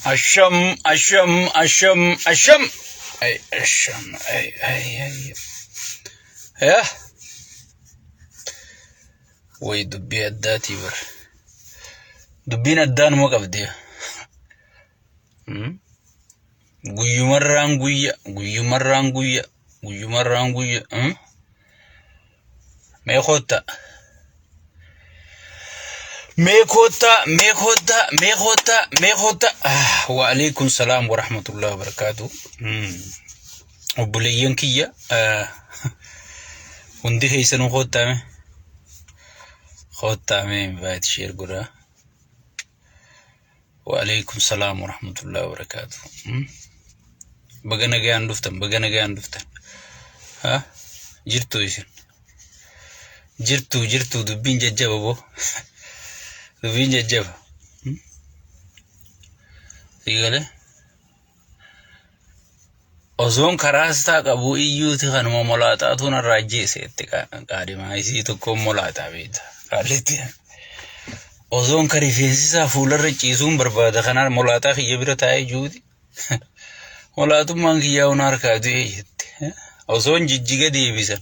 Asham, asham, asham, asham. Ay, asham, ay, ay, ay. Yaa, way dubbii addaatii bar. Dubbiin addaanuma qabdi. Hmm? Guyyumarraan guyya, guyyumarraan guyya, guyyumarraan guyya. Hmm? Mee koottaa. Mee koottaa, mee koottaa, mee koottaa, mee koottaa. Ah, wa alaikum salaam wa rahmatullahi wa barakaatu. Obboleeyyan kiyya hundi keessanuu koottaa mee. Koottaa mee invite share godhaa. Wa alaikum salaam wa rahmatullahi wa barakaatu. Baga nagayaan dhuftan, baga nagayaan dhuftan. Ha? Jirtuu isin? Jirtuu, jirtuu dubbiin jajjaba boo. Dubbiin jajjaba. Sii galee? Osoon karaastaa qabuu iyyuuti kanuma molaaxaatu narraa ajjeese itti qaadimaa isii tokkoon molaaxaa beekta. Qaallitti. Osoon ka rifeensi isaa fuularra ciisuun barbaada kanaan molaaxaa kiyya bira taa'ee jiruuti. Molaaxummaan kiyyaa huna harkaa du'ee jette. Osoon jijjiga deebisan.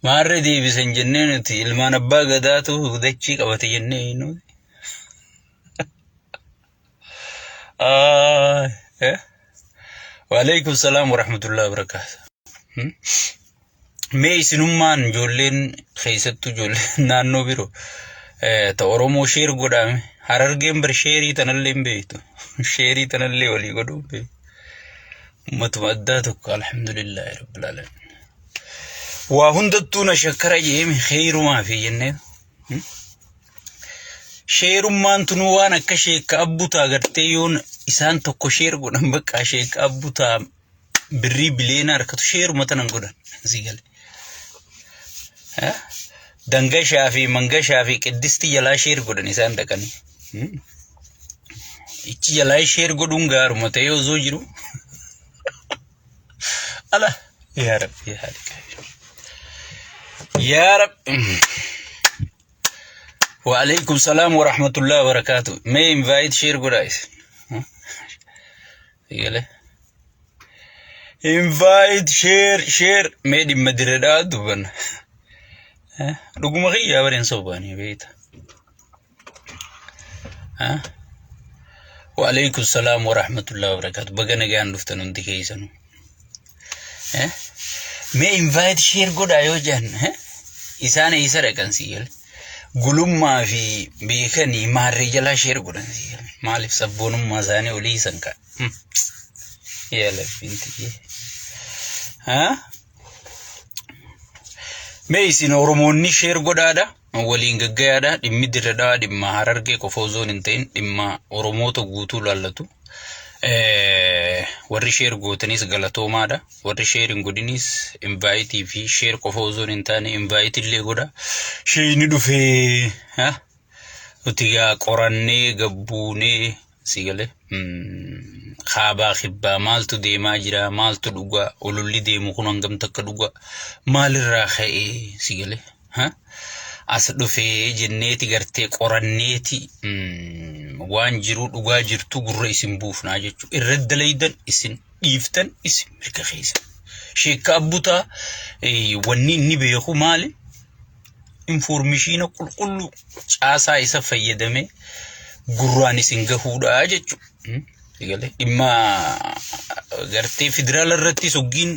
Maarree deebisan jennee nuti ilmaan abbaa gadaatu dachii qabate jennee nuti. Ah, eh. Waalaikum salaam warahmatullahi wabarakatuh. Hmm? Mee isinummaan ijoolleen keessattuu ijoolleen naannoo biroo ta Oromoo sheer godhaame harargeen bar sheerii tanallee hin beektu. Sheerii tanallee walii godhuu hin beektu. Ummatuma addaa tokko alhamdulillahi rabbil alamin. Waa hundattuu na shakkara jeemi kheyrumaa fi jennee. Hmm? Sheerummaan tunuu waan akka sheekka abbutaa gartee yoon isaan tokko sheer godhan bakka sheekka abbutaa birrii bileena harkatu sheeruma tanan godhan sii gale. Dangashaa fi mangashaa fi qiddisti jalaa sheer godhan isaan dhaqanii. Ichi jalaa sheer godhuun gaaruma ta'ee osoo jiru. Ala yaa rabbi yaa rabbi yaa rabbi. Wa alaikum salaam wa rahmatullahi wa barakatuh. Mee invite share godhaa isin. Eegale. Invite share share mee dhimma diredhaa dubbanna. Dhuguma kiyyaa bareen sobaanii beekta. Wa alaikum salaam wa rahmatullahi wa barakatuh. Baga nagaan dhuftan hundi keessanuu. Mee invite share godhaa yoo jedhan isaan eessa dhaqan sii gale. Gulummaa fi beekanii maarree jalaa share godhan sii gale. Maaliif sabboonummaa isaanii olii isan ka'a. Yaa labbiin tiyyee. Mee isin Oromoonni share godhaadha. Waliin gaggayaadha. Dhimmi dirre dhawaa dhimma Harargee qofa osoo hin ta'in dhimma Oromoota guutuu laallatu. Warri share gootanis galatoomaadha. Warri share hin godhinis invaayitii fi share qofa osoo hin taane invaayitii illee godha. Sheeyni dhufee nuti gaa qorannee gabbuunee si galee kaabaa kibbaa maaltu deemaa jira maaltu dhugaa ololli deemu kun hangam takka dhugaa maalirraa ka'ee si galee as dhufee jenneeti gartee qoranneeti waan jiru dhugaa jirtu gurra isin buufnaa jechuudha irra dalaydan isin dhiiftan isin mirga keessa. Sheekka Abbutaa wanni inni beeku maali? Infoormishiina qulqulluu caasaa isa fayyadamee gurraan isin gahuudha jechuudha. Dhimma gartee federaala irratti soggiin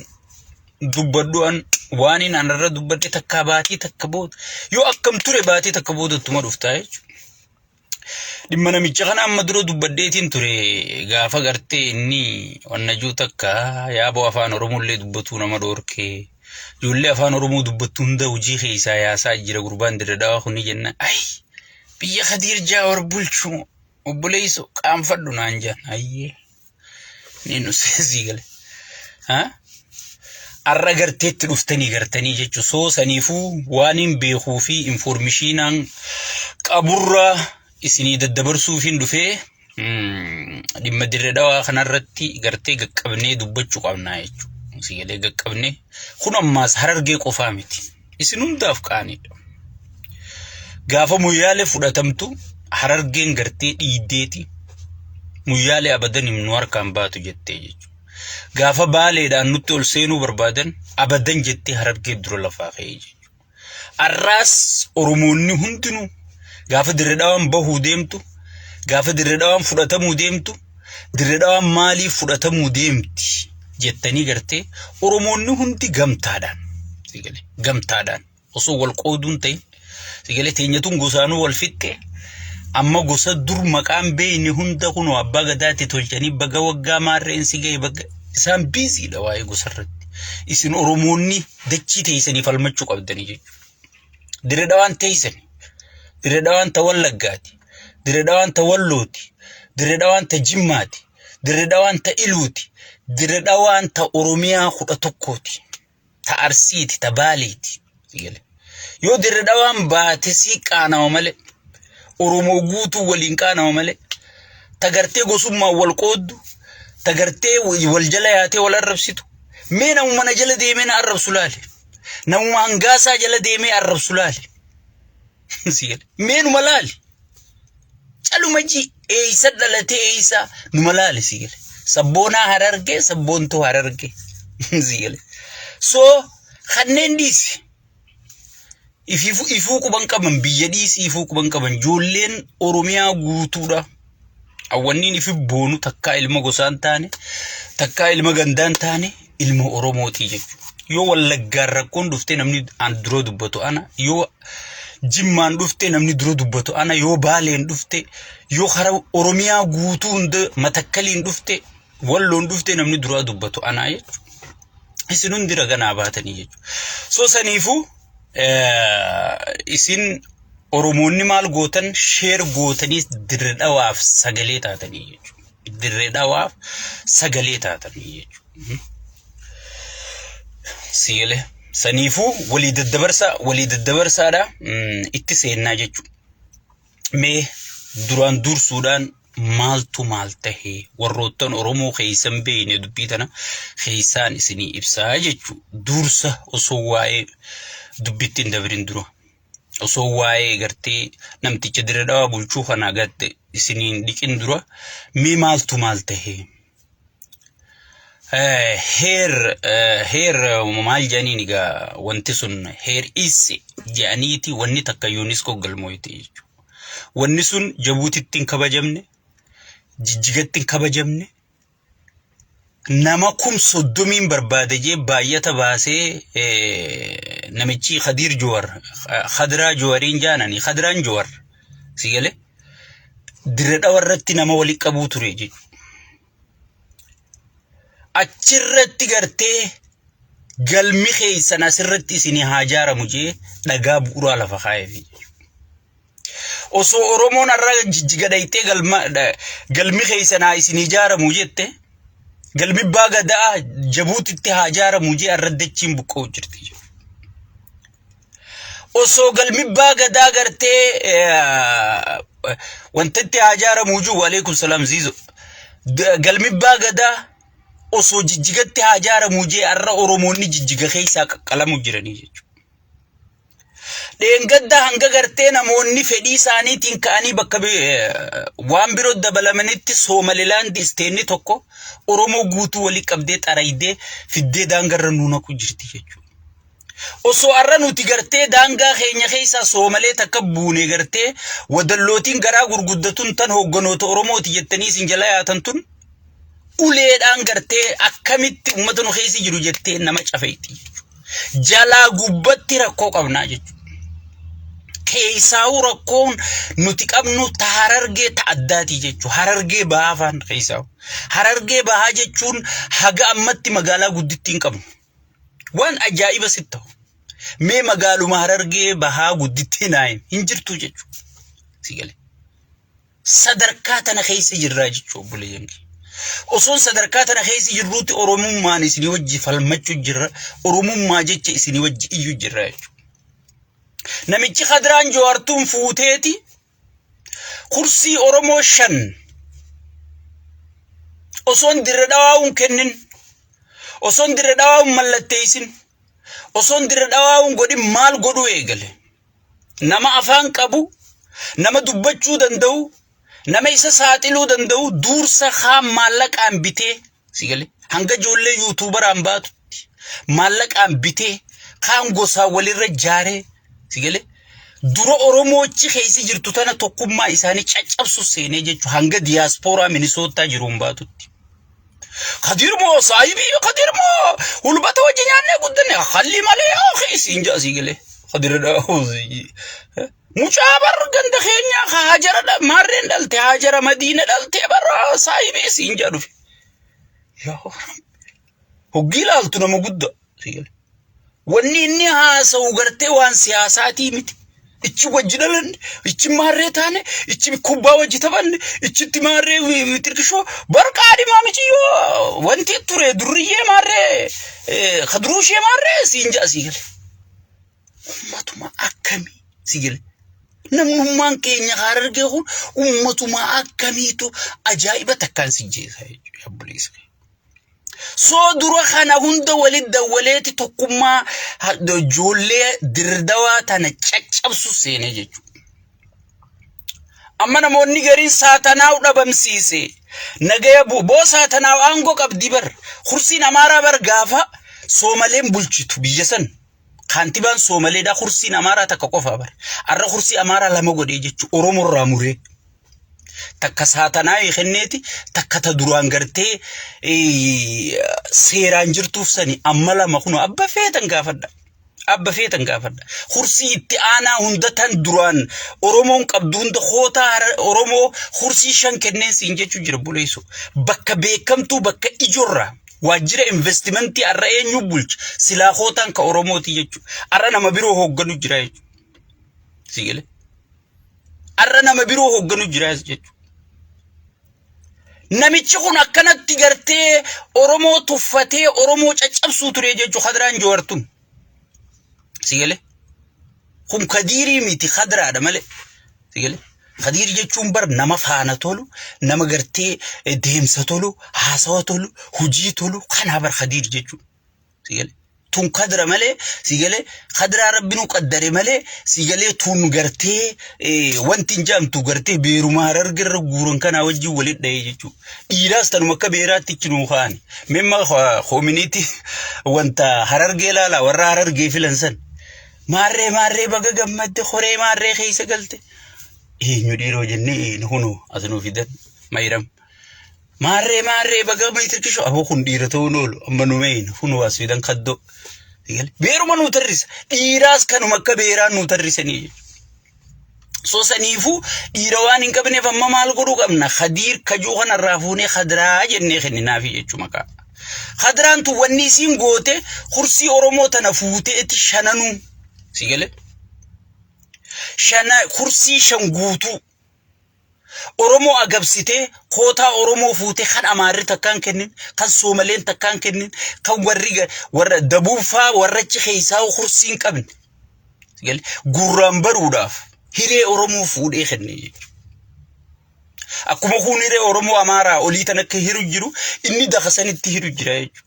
dubbadhu an waan inni anarra dubbadhe takka baatii takka booda yoo akkam ture baatii takka booda ittuma dhuftaa jechuudha. Dhimma namicha kana amma dura dubbadheetiin ture gaafa gartee inni wannajuu takka yaaboo afaan Oromollee dubbatuu nama dhoorkee ijoollee afaan Oromoo dubbattu hunda hojii keessaa yaasaa jira gurbaan dirre dhawaa kuni jenna ayi biyya Kadiir Jaawar bulchu obboleessu qaanfadhu naan jedhan ayyee ni nu sii gale. Har'a garteetti dhuftanii gartanii jechuun soo saniifuu waan hin beekuu fi infoormishiinaan qaburraa isinii daddabarsuufiin dhufee dhimma dirre dhawaa kanarratti gartee qaqqabnee dubbachuu qabnaa jechuudha. Sii galee qaqqabnee kun ammaas harargee qofaa miti. Isin hundaaf qaaniidha. Gaafa moyyaalee fudhatamtu harargeen gartee dhiiddeeti. Muyyaalee abadan nu harkaan baatu jettee jechuudha. Gaafa Baaleedhaan nutti ol seenuu barbaadan abadan jettee Harargee dura lafaa ka'ee jechuudha. Arraas Oromoonni hundinuu gaafa Dirre Dhawaan bahuu deemtu, gaafa Dirre Dhawaan fudhatamuu deemtu, Dirre Dhawaan maaliif fudhatamuu deemti jettanii gartee Oromoonni hundi gamtaadhaan gamtaadhaan osoo wal qooduun ta'in sigalee teenyatuun gosaanuu wal fixxe amma gosa dur maqaan beeyne hunda kunoo abbaa gadaatti tolchanii baga waggaa maarreen si ga'e baga isaan biiziidha waa'ee gosa irratti. Isin Oromoonni dachii teessanii falmachuu qabdanii jechuudha. Dirre Dhawaan teessani. Dirre Dhawaan ta Wallaggaati. Dirre Dhawaan ta Wallooti. Dirre Dhawaan ta Jimmaati. Dirre Dhawaan ta Iluuti. Dirre Dhawaan ta Oromiyaa 11ti. Ta Arsiiti, ta Baaleeti. Yoo Dirre Dhawaan baate sii qaanawa malee. Oromoo guutuu waliin qaanawa malee. Ta gartee gosummaan wal qooddu. Ta gartee wal jala yaatee wal arrabsitu. Mee namuma na jala deemee na arrabsu laali. Namuma hangaasaa jala deemee arrabsu laali. Mee numa laali. Caluma ji eeysa dhalatee eeysa numa laali si gale. Sabboonaa Harargee sabboontuu Harargee si gale. So kanneen dhiisi. Ifuu quban qaban biyya dhiisi ifuu quban qaban ijoolleen Oromiyaa guutuudha. Awwanniin ifi boonu takkaa ilma gosaan taane takkaa ilma gandaan taane ilma Oromootii jechuudha. Yoo Wallaggaan rakkoon dhuftee namni an dura dubbatu ana, yoo Jimmaan dhuftee namni dura dubbatu ana, yoo Baaleen dhufte, yoo kara Oromiyaa guutuu hunda Matakkaliin dhufte, Walloon dhufte namni dura dubbatu ana jechuudha. Isin hundi raganaa baatanii jechuudha. So saniifuu isin Oromoonni maal gootan sheer gootanii Dirre Dhawaaf sagalee taatanii jechuudha. Dirree Dhawaaf sagalee taatanii jechuudha. Sigalee. Saniifuu walii daddabarsaa walii daddabarsaadha itti seennaa jechuudha. Mee duraan dursuudhaan maaltu maal tahee warroottan Oromoo keessan beekne dubbii tana keessaan isinii ibsaa jechuudha. Dursa osoo waa'ee dubbitti hin dabrin dura. Osoo waa'ee gartee namticha Dirre Dhawaa bulchuu kana gatte isiniin dhiqin dura mee maaltu maal tahe? Heer heer maal jedhaniin egaa wanti sun heer isse jedhaniiti wanni takka UNESCO galmooyte jechuudha. Wanni sun Jabuutitti hin kabajamne, Jijjigatti hin kabajamne, nama 30,000 barbaada jee baay'ata baasee namichi Khadiir Jowar Khadraa Jowariin jaanani Khadraan Jowar si galee Dirre Dhawa irratti nama wali qabuu ture jechuudha. Achirratti gartee galmi keessan asirratti isinii haa jaaramu jee dhagaa bu'uuraa lafa kaa'eefi jechuudha. Osoo Oromoon har'a Jijjiga dhayxee galma galmi keessan haa isin ijaaramu jette galmi Abbaa Gadaa Jabuutitti haa ijaaramu jee har'a dachiin buqqa'u jirti. Osoo galmi Abbaa Gadaa gartee wantatti haa ijaaramu jiru waleekum salaam ziizo. Galmi Abbaa Gadaa osoo Jijjigatti haa ijaaramu jee har'a Oromoonni Jijjiga keessaa qaqqalamu jiranii jechuudha. Dheengadda hanga gartee namoonni fedhii isaaniitiin ka'anii bakka waan biroo dabalamanitti Soomalilaandi isteenni tokko Oromoo guutuu walii qabdee xaraydee fiddee daangarra nuu naqu jirti jechuudha. Osoo har'a nuti gartee daangaa keenya keessaa Soomalee takka buune gartee wadallootiin garaa gurguddatun tan hoogganoota Oromooti jettanii isin jala yaatan tun uleedhaan gartee akkamitti uummata nu keessa jiru jettee nama cafeetti jechuudha. Jalaa gubbatti rakkoo qabnaa jechuudha. Keessaa'uu rakkoon nuti qabnu ta Harargee ta addaati jechuudha. Harargee bahaa afaan keessaa'u. Harargee bahaa jechuun haga ammatti magaalaa guddittii hin qabnu. Waan ajaa'iba sitti ta'u. Mee magaaluma Harargee bahaa guddittii naayin hin jirtu jechuudha. Si galee. Sadarkaa tana keessa jirraa jechuudha obboleeyyan kiyya. Osoon sadarkaa tana keessa jirruutti Oromummaan isinii wajji falmachuu jirra. Oromummaa jecha isinii wajji iyyuu jirra jechuudha. Namichi Kadiraan Jawaartuun fuuteeti kursii Oromoo 5 osoon Dirre Dhawaa'uun kennin osoon Dirre Dhawaa'uun mallatteessin osoon Dirre Dhawaa'uun godhin maal godhuu eegale. Nama afaan qabu, nama dubbachuu danda'u, Nama isa saaxiluu danda'u duursa kaan maallaqaan bitee si galee hanga ijoollee yuutuubaraan baatutti maallaqaan bitee kaan gosaan walirra jaaree si galee dura Oromoochi keessa jirtu tana tokkummaa isaanii caccabsu seenee jechuudha hanga diyaaspooraa Minisootaa jiruun baatutti. Kadir moo saahibii Kadir moo hulbata wajji nyaannee guddanne halli malee akhi siin ja'a sii galee Kadir mucaa bar ganda keenyaa ka hajara maarreen dhalte hajara madiina dhalte bar saahibii siin ja'a dhufe. Yaa Rabbi hoggii ilaaltu nama guddaa sii galee. Wanni inni haasa'u gartee waan siyaasaatii miti. Ichi wajji dhalanne, ichi maarree taane, ichi kubbaa wajji taphanne, ichitti maarree tirkishoo barqaa dhimaa miciyyoo wanti ture durriyyee maarree kadruushee maarree siin ja'a sii gale. Ummatuma akkamii sii gale. Namnummaan keenya harargee kun ummatuma akkamiitu ajaa'iba takkaan si jeesa jechuudha obboleessa. Soo dura kana hunda walit dawwaleeti tokkummaa ijoollee dirdawaa tana caccabsu seenee jechuudha. Amma namoonni gariin saatanaaw dhabamsiise. Nagaya boo saatanaaw aangoo qabdi bar. Kursiin Amaaraa bar gaafa Soomaleen bulchitu biyya san. Kaantibaan Soomaleedhaa kursiin Amaaraa takka qofaa bar. Arra kursii Amaaraa lama godhee jechuudha Oromoorraa muree. Takka saatanaayii kenneeti takka ta duraan gartee seeraan jirtuuf sani amma lama kun abba feetan gaafadha. Abba feetan gaafadha. Kursii itti aanaa hunda tan duraan Oromoon qabdu hunda kootaa Oromoo kursii shan kenneen siin jechuu jira buleessu. Bakka beekamtuu bakka ijorraa waajjira investimentii har'a eenyu bulcha silaa kootaan ka Oromooti jechuudha. Har'a nama biroo hoogganu jira jechuudha. Si galee? Har'a nama biroo hoogganu jira jechuudha. Namichi kun akkanatti gartee Oromoo tuffatee Oromoo caccabsuu ture jechuudha Kadiraan Jawaartun. Si galee? Kun Kadiirii miti Kadiraadha malee. Si galee? Kadiir jechuun bar nama faana tolu, nama gartee deemsa tolu, haasawa tolu, hojii tolu kanaa bar Kadiir jechuun. Si galee? Tun kadira malee si galee kadiraa rabbi nu qaddare malee si galee tun gartee wanti hin jaamtu gartee beeruma hararge irra guuran kanaa wajjin walitti dhahee jechuudha. Dhiiraas tanuma akka beeraatti ichi nuu kaa'ani. Memma koominiitti wanta harargee laala warra harargee filan san. Maarree maarree baga gammadde horee maarree keessa galte. Eenyu dhiiroo jennee kunoo as nuu fidan mayiram. Maarree maarree baga miitirkishoo aboo kun dhiira ta'uun oolu amma nu meeyna kunoo as fidan kaddoo. Beeruma nuu tarrisa dhiiraas kanuma akka beeraa nuu tarrisanii jechuudha. So saniifuu dhiira waan hin qabneef amma maal godhuu qabna Khadiir kajuu kanarraa fuunee Khadiraa jennee kenninaafi jechuu maqaa. Khadiraan tun wanni isiin goote kursii Oromoo tana fuuteeti shananuu si galee shana kursii shan guutuu Oromoo agabsitee kootaa Oromoo fuutee kan Amaarri takkaan kennin kan Soomaleen takkaan kennin kan warri warra dabuufaa warrachi keessaa kursii hin qabne Galee gurraan baruudhaaf hiree Oromoo fuudhee kenne jechuudha. Akkuma kun hiree Oromoo Amaaraa olii tan akka hiru jiru inni dakasanitti hiru jira jechuudha.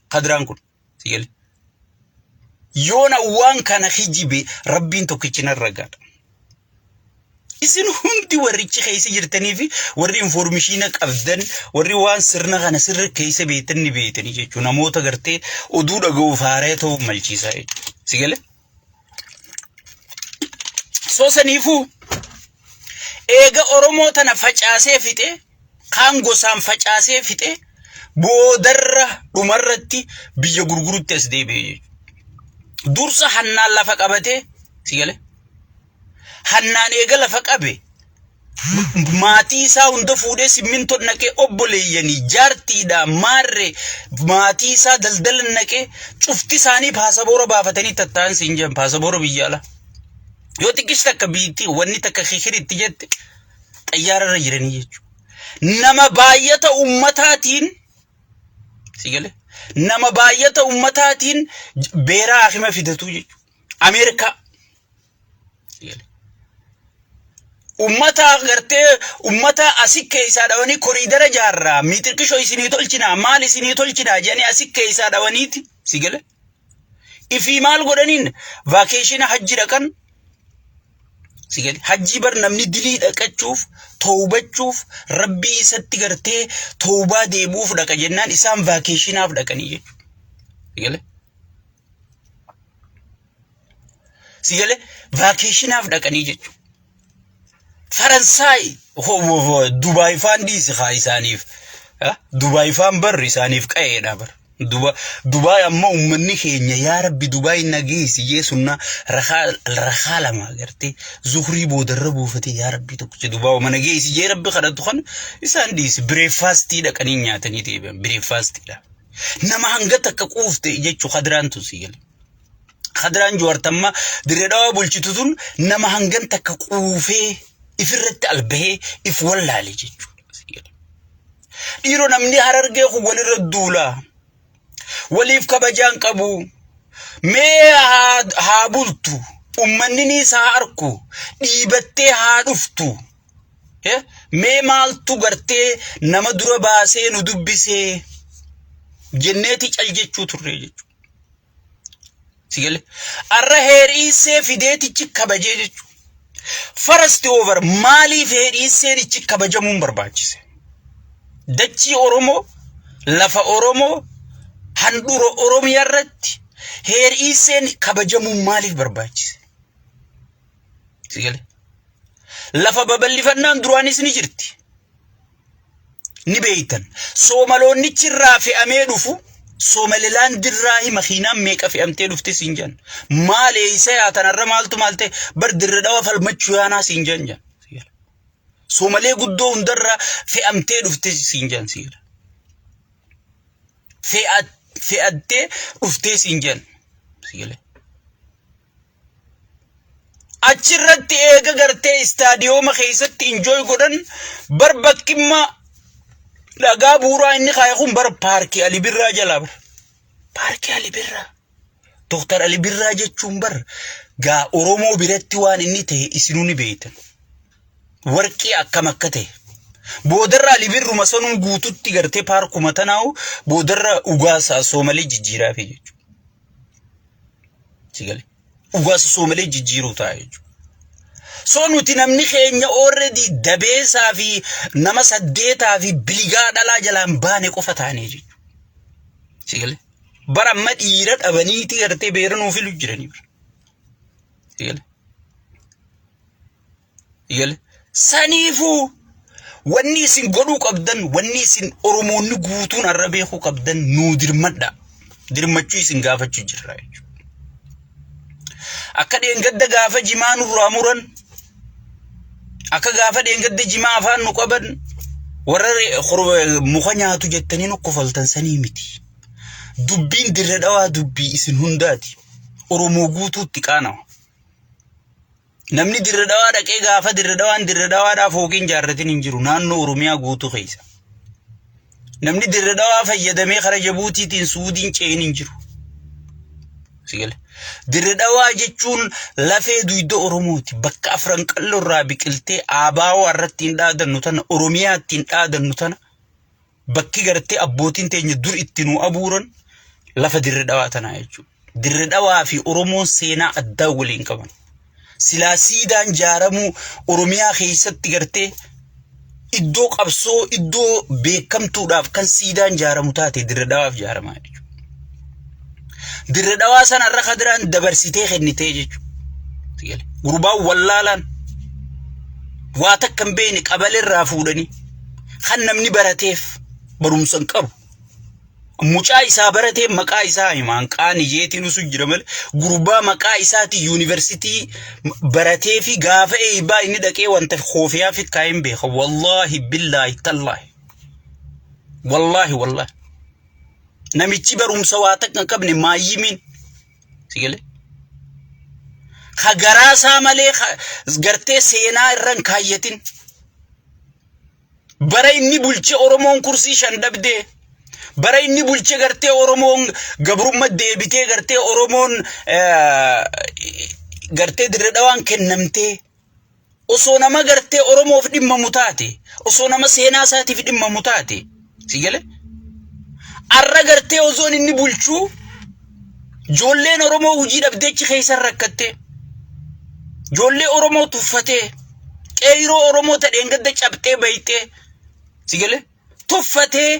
Kadiraan kun. Si galee. Yoona waan kana kijibe rabbiin tokkichi narra gaadha. Isin hundi warrichi keessa jirtanii fi warri informishiina qabdan warri waan sirna kana sirri keessa beektan ni beektanii jechuudha. Namoota gartee oduu dhaga'uuf haaraa ta'uu malchiisaa jechuudha. Si galee? Soo saniifuu eega Oromoo tana facaasee fixe kaan gosaan facaasee fixe boodarra dhumarratti biyya gurgurutti as deebi'e jechuudha. Dursa hannaan lafa qabatee si galee? Hannaan eega lafa qabe maatii isaa hunda fuudhee simmintoon naqee obboleeyyanii jaartiidha maarree maatii isaa daldala naqee cufti isaanii paasaboora baafatanii tatta'an siin jedhan paasaboora biyya alaa. Yoo xiqqis takka biitti wanni takka kikiritti jette xayyaararra jiranii jechuudha. Nama baay'ata ummataatiin si galee nama baay'ata ummataatiin beeraa akima fidatuu jechuudha. Ameerikaa. Ummata gartee ummata asi keessaa dhawanii koriidara jaarraa miixirqishoo isinii tolchinaa maal isinii tolchinaa jedhanii asi keessaa dhawaniiti si gale. Ifii maal godhaniin vaakeeshina hajji dhaqan Si gale hajjii bar namni dilii dhaqachuuf toobachuuf rabbii isatti gartee toobaa deebi'uuf dhaqa jennaan isaan vaakeeshinaaf dhaqanii jechuudha. Si gale si gale vaakeeshinaaf dhaqanii jechuudha. Faransaay Dubaay faan dhiisi haa isaaniif. Dubaay faan barri isaaniif qa'eedha bar. Dubaay amma uummanni keenya yaa rabbi Dubaay nageessi jee sunna rakaa lama agartee zuhrii boodarra buufatee yaa rabbi tokkicha Dubaay uma nageessi jee rabbi kadhatu kan isaan dhiisi bireeffaastii dhaqanii nyaatanii deebi'an bireeffaastiidha. Nama hanga takka quufte jechuu kadiraan tun si gale. Kadiraan Jawaartamma dirree dhawaa bulchitu tun nama hangan takka quufee ifirratti albahee if wallaale jechuudha. Dhiiroo namni harargee kun walirra duula. Waliif kabajaan qabu. Mee haa bultu. Ummanni niis haa arku. Dhiibattee haa dhuftu. Mee maaltu gartee nama dura baasee nu dubbisee jenneeti cal jechuu turre jechuudha. Si galee? Arra heeriisee fideetichi kabajee jechuudha. First over maaliif heeriiseen ichi kabajamuun barbaachise? Dachii Oromoo, lafa Oromoo, handhuura Oromiyaa irratti heeriiseen kabajamuun maaliif barbaachise? Si galee? Lafa babal'ifannaan duraanis ni jirti. Ni beeytan. Soomaloonnichi irraa fe'amee dhufu Soomalilaand irraa makiinaan meeqa fe'amtee dhufte siin jedhan. Maal eeysa yaatan har'a maaltu maal ta'e bar dirre dhawa falmachuu yaanaa siin jedhan jedhan. Soomalee guddoo hundarraa fe'amtee dhufte siin jedhan siin jedhan. Fe'attee dhuftee siin jedhan. Achirratti eega gartee istaadiyooma keessatti injooy godhan bar bakkimma dhagaa bu'uuraa inni kaaye kun bar paarkii Ali Birraa jalaa bar. Paarkii Ali Birraa. Dooktar Ali Birraa jechuun bar gaa Oromoo biratti waan inni ta'e isinuu ni beektan. Warqii akkam akka ta'e. Boodarra Ali Birruma sanuu guututti gartee paarkuma tanaa'u boodarra ugaasaa soomalee jijjiiraafi jechuudha. Si galee? Dhugaasa soomalee jijjiiruu ta'a jechuudha. So nuti namni keenya already dabeesaa fi nama saddeetaa fi biligaa dhalaa jalaan baane qofa taanee jechuudha. Si galee? Bara amma dhiira dhabaniiti gartee beera nuu filu jiranii bara. Si galee? Si galee? Saniifuu wanni isin godhuu qabdan wanni isin Oromoonni guutuun har'a beekuu qabdan nuu dirmadha. Dirmachuu isin gaafachuu jirra jechuudha. Akka dheengadda gaafa jimaa nurraa muran akka gaafa dheengadda jimaa afaan nu qaban warra muka nyaatu jettanii nu kofaltan sanii miti. Dubbiin dirre dhawaa dubbii isin hundaati. Oromoo guutuutti qaanawa. Namni dirre dhawaa dhaqee gaafa dirre dhawaan dirre dhawaadhaa fooqiin jaarratin hin jiru naannoo Oromiyaa guutuu keessa. Namni dirre dhawaa fayyadamee kara Jabuutiitiin Suudiin ce'in hin jiru. Sigale. Dirre dhawaa jechuun lafee duyda Oromooti. Bakka afran qalloo irraa biqiltee aabaawaa irratti hin dhaadannu tana Oromiyaa ittiin dhaadannu tana bakki gartee abbootiin teenya dur itti nu abuuran lafa dirre dhawaa tanaa jechuudha. Dirre dhawaa fi Oromoon seenaa addaa waliin qaban. Silaa siidaan jaaramuu Oromiyaa keessatti gartee iddoo qabsoo iddoo beekamtuudhaaf kan siidaan jaaramu taate dirre dhawaaf jaaramaa jechuudha. Dirre dhawaa sana irra kadiraan dabarsitee kennitee jechuudha. Gurbaan wallaalaan waa takka hin beekne qabalee irraa fuudhanii kan namni barateef barumsa hin qabu. Mucaa isaa baratee maqaa isaa himaan qaani jeetiin usu jira malee gurbaa maqaa isaatii yuunivarsiitii baratee fi gaafa eeybaa inni dhaqee wanta koofiyaa fi kaa'een beeka. Wallaahi billaahi tallaahi. Wallaahi wallaahi. Namichi barumsa waa takka hin qabne maayyimiin. Si galee? Ka garaa isaa malee gartee seenaa irra hin kaayyatin. Bara inni bulche Oromoon kursii shan dhabdee. Bara inni bulche gartee Oromoon gabrumma deebitee gartee Oromoon gartee dirre dhawaan kennamtee. Osoo nama gartee Oromoof dhimmamu taate, osoo nama seenaa isaatiif dhimmamu taate, si gale? Arra gartee osoon inni bulchuu ijoolleen Oromoo hojii dhabdee achi keessa rakkattee. Ijoollee Oromoo tuffatee qeeyroo Oromoo ta'een gadda cabxee bayxee si galee tuffatee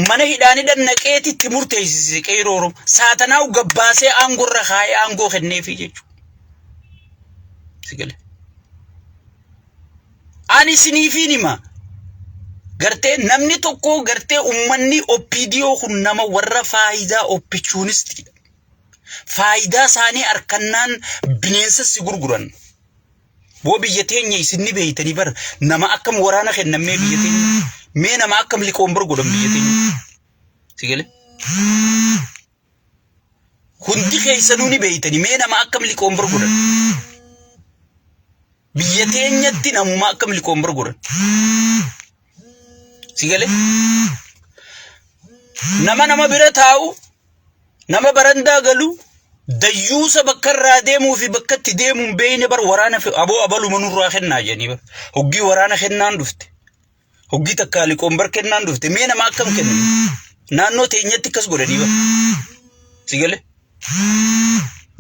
mana hidhaanii dhannaqeeti itti murteessise qeeyroo Oromoo. Saatanaa gabbaasee aangoo irra kaayee aangoo kenneefii jechuudha. Si galee. Ani isiniifiin hima. Gartee namni tokko gartee ummanni OPDO kun nama warra faayidaa opportunistiidha. Faayidaa isaanii harkannaan bineensa si gurguran. Boo biyya teenya isin ni beeytanii bar nama akkam waraana kennan mee biyya teenya. Mee nama akkam liqoon bar godhan biyya teenya. Si galee? Hundi keessanuu ni beeytanii mee nama akkam liqoon bar godhan. Biyya teenyatti namuma akkam liqoon bar godhan. Si galee? Nama nama bira taa'u, nama barandaa galu, dayyuusa bakka irraa deemuu fi bakka itti deemu hin beekne bar waraana aboo abaluma nurraa kennaa jedhanii bar. Hoggii waraana kennaan dhufte. Hoggii takkaa liqoon bar kennaan dhufte. Mee nama akkam kennan? Naannoo teenyatti akkas godhanii bar. Si galee?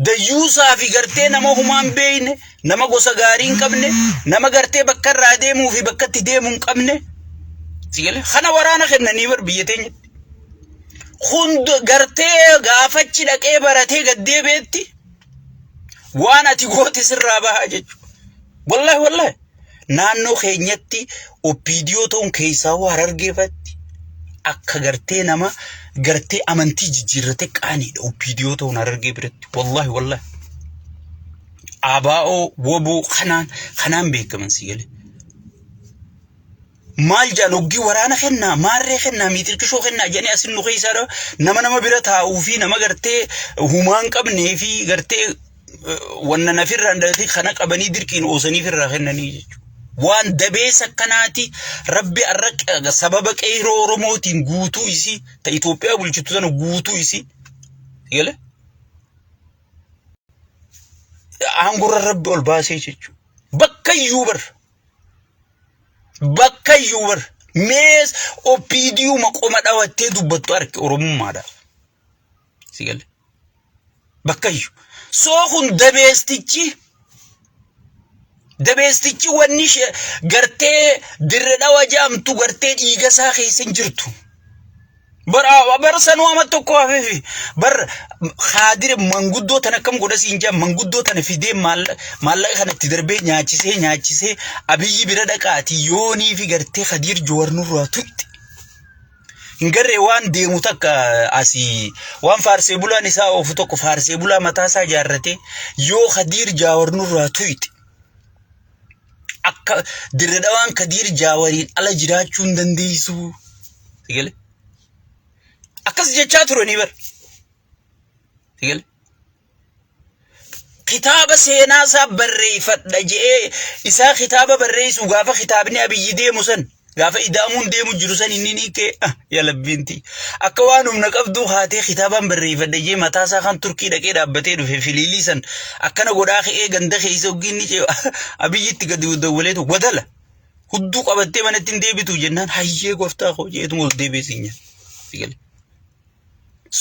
Dayyuusaa fi gartee nama humaa hin beekne, nama gosa gaarii hin qabne, nama gartee bakka irraa deemuu fi bakka itti deemu hin qabne. Si galee? Kana waraana kennanii bar biyya teenyatti. Hunda gartee gaafachi dhaqee baratee gad deebi'etti waan ati goote sirraa bahaa jechuudha. Wallahi wallahi. Naannoo keenyatti OPDO ta'uun keessaa hoo harargeefatti akka gartee nama gartee amantii jijjiirrate qaaniidha OPDO ta'uun harargee biratti. Wallahi wallahi. ABO woboo kanaan kanaan beekaman si galee. Maal jaan hoggii waraana kennaa maarree kennaa miixirqishoo kennaa jedhanii asin nu keessaa nama nama bira taa'uu fi nama gartee humaa hin qabnee fi gartee wanna nafirraan dhalatee kana qabanii dirqiin oosanii firraa kennanii jechuudha. Waan dabeessa akkanaati rabbi arra sababa qeeroo Oromootiin guutuu isii ta Itoophiyaa bulchitu sana guutuu isii gale aangorra rabbi ol baasee jechuudha. Bakka iyyuu bar bakka iyyuu bar mees OPDU qoma dhawattee dubbattu arge Oromummaadhaaf. Si gale. Bakka iyyuu. Soo kun dabeestichi dabeestichi wanni ishee gartee dirre dhawa jaamtu gartee dhiiga isaa keessa hin jirtu. Bar bar sanuu amma tokko hafeefi bar haadire manguddoo tana akkam godha siin jaa manguddoo tana fidee maallaqa kanatti darbee nyaachisee nyaachisee abiyyi bira dhaqaati yoonii fi gartee Khadiir Joowar nurraa tuqxe. Hin garree waan deemu takka asii waan faarsee bulaan isaa oofu tokko faarsee bulaa mataa isaa ijaarratee yoo Khadiir Jaawar nurraa tuyxe akka dirre dhawaan Khadiir Jaawariin ala jiraachuu hin dandeessu. Sigale akkas jechaa turanii bar. Sigale kitaaba seenaa isaa barreeffadha je'ee isaa kitaaba barreessu gaafa kitaabni abiyyi deemu san gaafa ida'amuun deemu jiru san inni ni kee ah yaa labbiinti akka waan humna qabduu haatee kitaabaan barreeffadha je'ee mataa isaa kan turkii dhaqee dhaabbatee dhufe filiilii san akkana godhaa ka'ee ganda keessa hoggii inni ce'u abiyyitti gadi dawwaleetu wadala hudduu qabattee manatti hin deebitu jennaan hayyee gooftaa koo je'eetuma ol deebi'ee siin jedhe.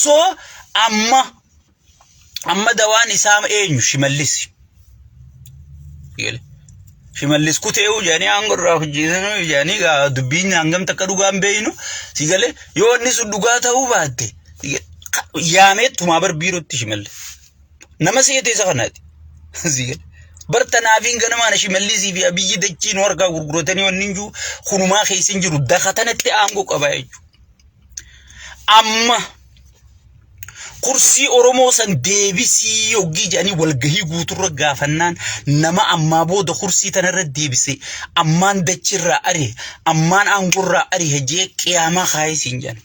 So amma amma dawaan isaa eenyu Shimallis. Shimallis kutee'uu jedhanii aangoo irraa hojjetanuu jedhanii gaa dubbiin hangam takka dhugaa hin beeknu si galee yoo inni sun dhugaa ta'uu baatte yaamee tumaa bar biirootti Shimallis. Nama seete isa kanaati. Si galee. Bar tanaafiin ganamaan Shimallisii fi Abiyyi dachii nu harkaa gurguratanii wanni hin jiru kunumaa keessa hin jiru daka tanatti aangoo qabaa jechuudha. Amma kursii Oromoo san deebisii hoggii jedhanii walgahii guuturra gaafannaan nama ammaa booda kursii tanarra deebise ammaan dachirraa ari'e ammaan aangorraa ari'e jee qiyaamaa kaayee siin jedhan.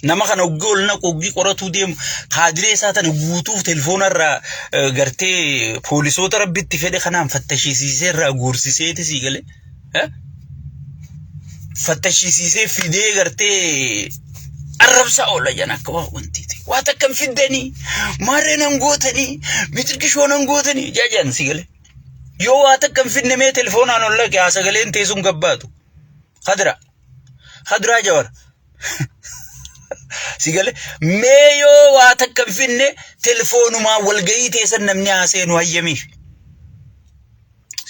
Nama kana hoggii ol naqu hoggii qoratuu deemu kaadiree isaa tana guutuuf telefoonarraa gartee poolisoota rabbitti fedhe kanaan fattashiisiisee irraa guursiseeti sii galee. Fattashiisiisee fidee gartee arrabsaa oola jedhan akka waan wantiiti. Waa takka hin fiddanii maarree nan gootanii mixirqishoo nan gootanii jedhan si galee. Yoo waa takka hin fidne mee telefoonaan ol dhaqe haa sagaleen teessuun gabbaatu. Khadra. Khadraa Jawar. Si galee mee yoo waa takka hin fidne telefoonumaan walgahii teessan namni haa seenu hayyamiif.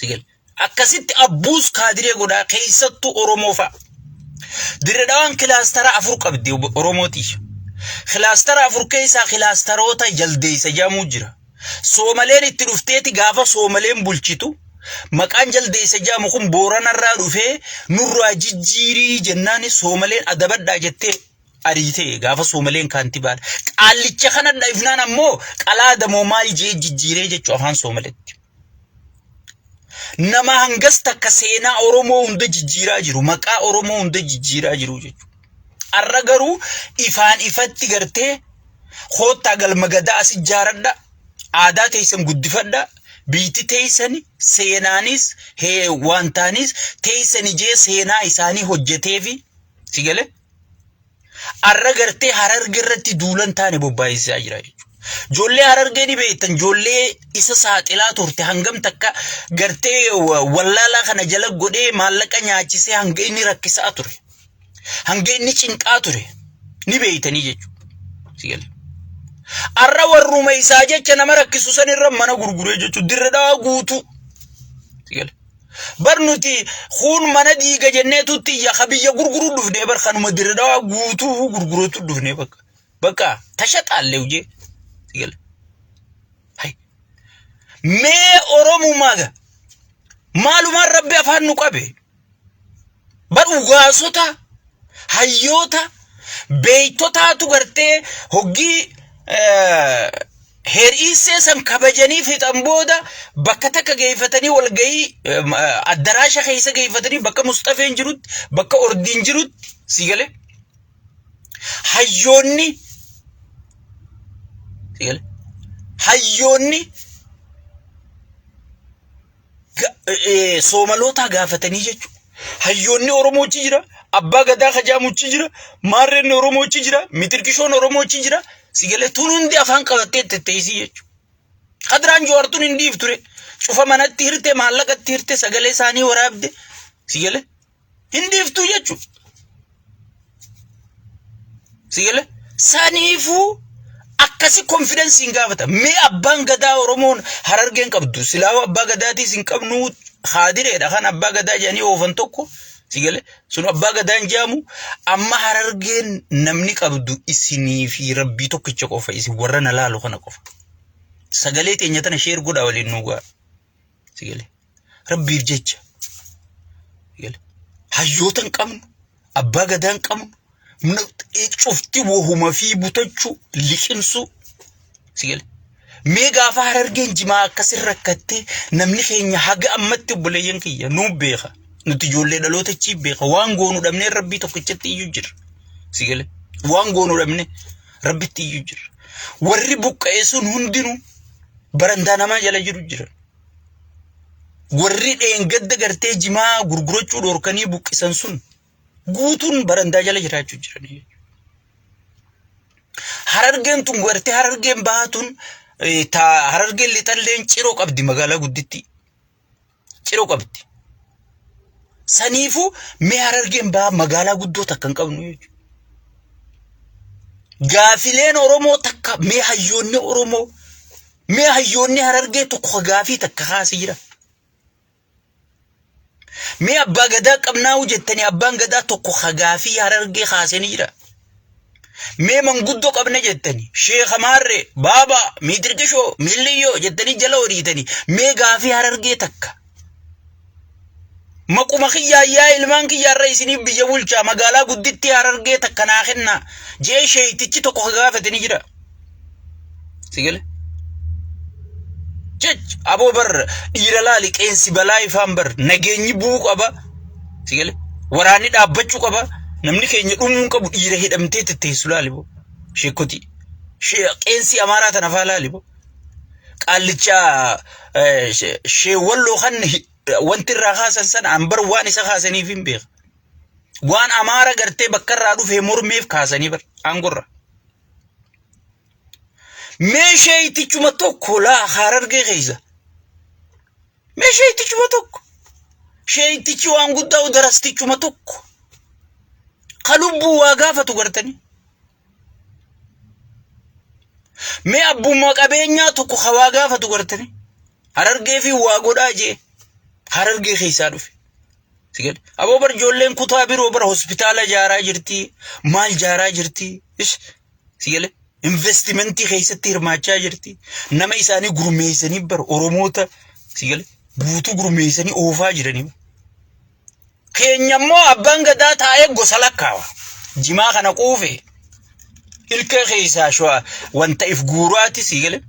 Si gale. Akkasitti abbuus kaadiree godhaa keessattuu Oromoo fa'a. Dirre Dhawaan kilaastara 4 qabdi Oromootii. Kilaastara 4 keessaa kilaastaroota jaldeessa jedhamuu jira. Soomaleen itti dhufteeti gaafa Soomaleen bulchitu maqaan jaldeessa jedhamu kun Booranarraa dhufee nurraa jijjiirii jennaan Soomaleen adabadhaa jettee ariitee gaafa Soomaleen kaantibaadha. Qaallicha kana dhaifnaan ammoo qalaa damoo maal jee jijjiiree jechuu afaan Soomaletti. Nama hangas takka seenaa Oromoo hunda jijjiiraa jiru, maqaa Oromoo hunda jijjiiraa jiru jechuudha. Har'a garuu ifaan ifatti gartee koottaa galma gadaa as ijaaradha, aadaa teessan guddifadha, biitti teessan seenaanis wantaanis teessan ijee seenaa isaanii hojjeteefi si galee Arra gartee Hararge irratti duulan taane bobbaa'isaa jira jechuudha. Ijoollee Harargee ni beektan ijoollee isa saaxilaa turte hangam takka gartee wallaalaa kana jala godhee maallaqa nyaachisee hanga inni rakkisaa ture. Hanga inni cinqaa ture ni beektanii jechuudha. Si galee. Arra warruma isaa jecha nama rakkisu sanirra mana gurguree jechuudha. Dirre dhawaa guutuu. Si galee. Bar nuti kuun mana diiga jenneetutti iyya ka biyya gurguruu dhufnee bar kanuma dirre dhawaa guutuu gurguruutu dhufnee bakka. Bakka tashaxaallee hojii. Si galee. Hay. Mee Oromumaa ga maalumaan rabbi afaan nu qabe. Bar ugaasota hayyoota beektotaatu gartee hoggii her'iisee san kabajanii fixan booda bakka takka geeffatanii walgahii addaraasha keessa geeffatanii bakka Musxafeen jirutti bakka Ordiin jirutti si galee hayyoonni si galee hayyoonni Soomalootaa gaafatanii jechuudha. Hayyoonni Oromoo achi jira, Abbaa Gadaa Kajaamu achi jira, Maarreen Oromoo achi jira, Mixirqishoon Oromoo achi jira. Si galee tun hundi afaan qabattee tetteessii jechuudha. Kadiraan Jawaar tun hin dhiifture. Cufa manatti hirte, maallaqatti hirte, sagalee isaanii waraabde. Si galee hin dhiiftuu jechuudha. Si galee saniifuu akkasi konfidensi hin gaafata. Mee abbaan gadaa Oromoon Harargeen qabdu silaa abbaa gadaatiis hin qabnu haadireedha kan abbaa gadaa jedhanii oofan tokko si galee sun abbaa gadaa hin jedhamu amma Harargeen namni qabdu isinii fi rabbii tokkicha qofa isin warra na laalu kana qofa. Sagalee teenya tana sheer godhaa waliin nuu ga'a. Si galee rabbiif jecha hayyoota hin qabnu abbaa gadaa hin qabnu cufti wahuma fi butachuu liqimsuu si gale mee gaafa harargeen jimaa akkasin rakkattee namni keenya haga ammatti obboleeyyan kiyya nuu beeka nuti ijoollee dhaloota achii beeka waan goonu dhabnee rabbii tokkichatti iyyuu jirra si gale waan goonu dhabnee rabbitti iyyuu jirra warri buqqa'e sun hundinuu barandaa namaa jala jiru jiran Warri dheengadda gartee jimaa gurgurachuu dhorkanii buqqisan sun guutuun barandaa jala jiraachuu jiran. Harargeen tun gartee harargeen bahaa tun harargeen lixalleen ciroo qabdi magaalaa guddittii. Ciroo qabdi. Saniifuu mee harargeen bahaa magaalaa guddoo takka hin qabnu jechuudha. Gaafileen Oromoo takka mee hayyoonni Oromoo Mee hayyoonni Harargee tokko ka gaafii takka kaase jira. Mee abbaa gadaa qabnaa'u jettanii abbaan gadaa tokko ka gaafii Harargee kaase ni jira. Mee manguddoo qabna jettanii sheeka maarree baabaa miitirqishoo miilliyyoo jettanii jala horiitanii mee gaafii Harargee takka. Maquma kiyyaa yaa ilmaan kiyyaarra isiniif biyya bulchaa magaalaa guddittii Harargee takka naa kennaa jee sheeytichi tokko ka gaafate ni jira. Si gale? Jech aboo bar dhiira laali qeensi balaa ifaan bar nageenyi bu'uu qaba. Si gale? Waraanni dhaabbachuu qaba. Namni keenya dhumuu hin qabu dhiira hidhamtee tetteessu laali boo. Sheekkotii. Qeensi amaaraa tana faa laali boo. Qaallicha sheewwalloo kan wanti irraa kaasan sana an bar waan isa kaasaniif hin beeka. Waan amaara gartee bakka irraa dhufee mormeef kaasanii bar aangorra. Mee sheeytichuma tokko laa harargee keessa. Mee sheeytichuma tokko. Sheeytichi waan guddaa darastichuma tokko. Ka lubbuu waa gaafatu gartanii. Mee abbummaa qabeenyaa tokko ka waa gaafatu gartanii. Harargee fi waa godhaa jee. Harargee keessaa dhufe. Si gale? Aboo bar ijoolleen kutaa biroo bara hospitaala ijaaraa jirti. Maal ijaaraa jirti? Ish. Si gale? Investimentii keessatti hirmaachaa jirti. Nama isaanii gurmeessanii bar Oromoota si gale? Guutuu gurmeessanii oofaa jiranii. Keenya immoo abbaan gadaa taa'ee gosa lakkaawa. Jimaa kana quufe ilkee keessaa shua wanta if guuraati sii gale.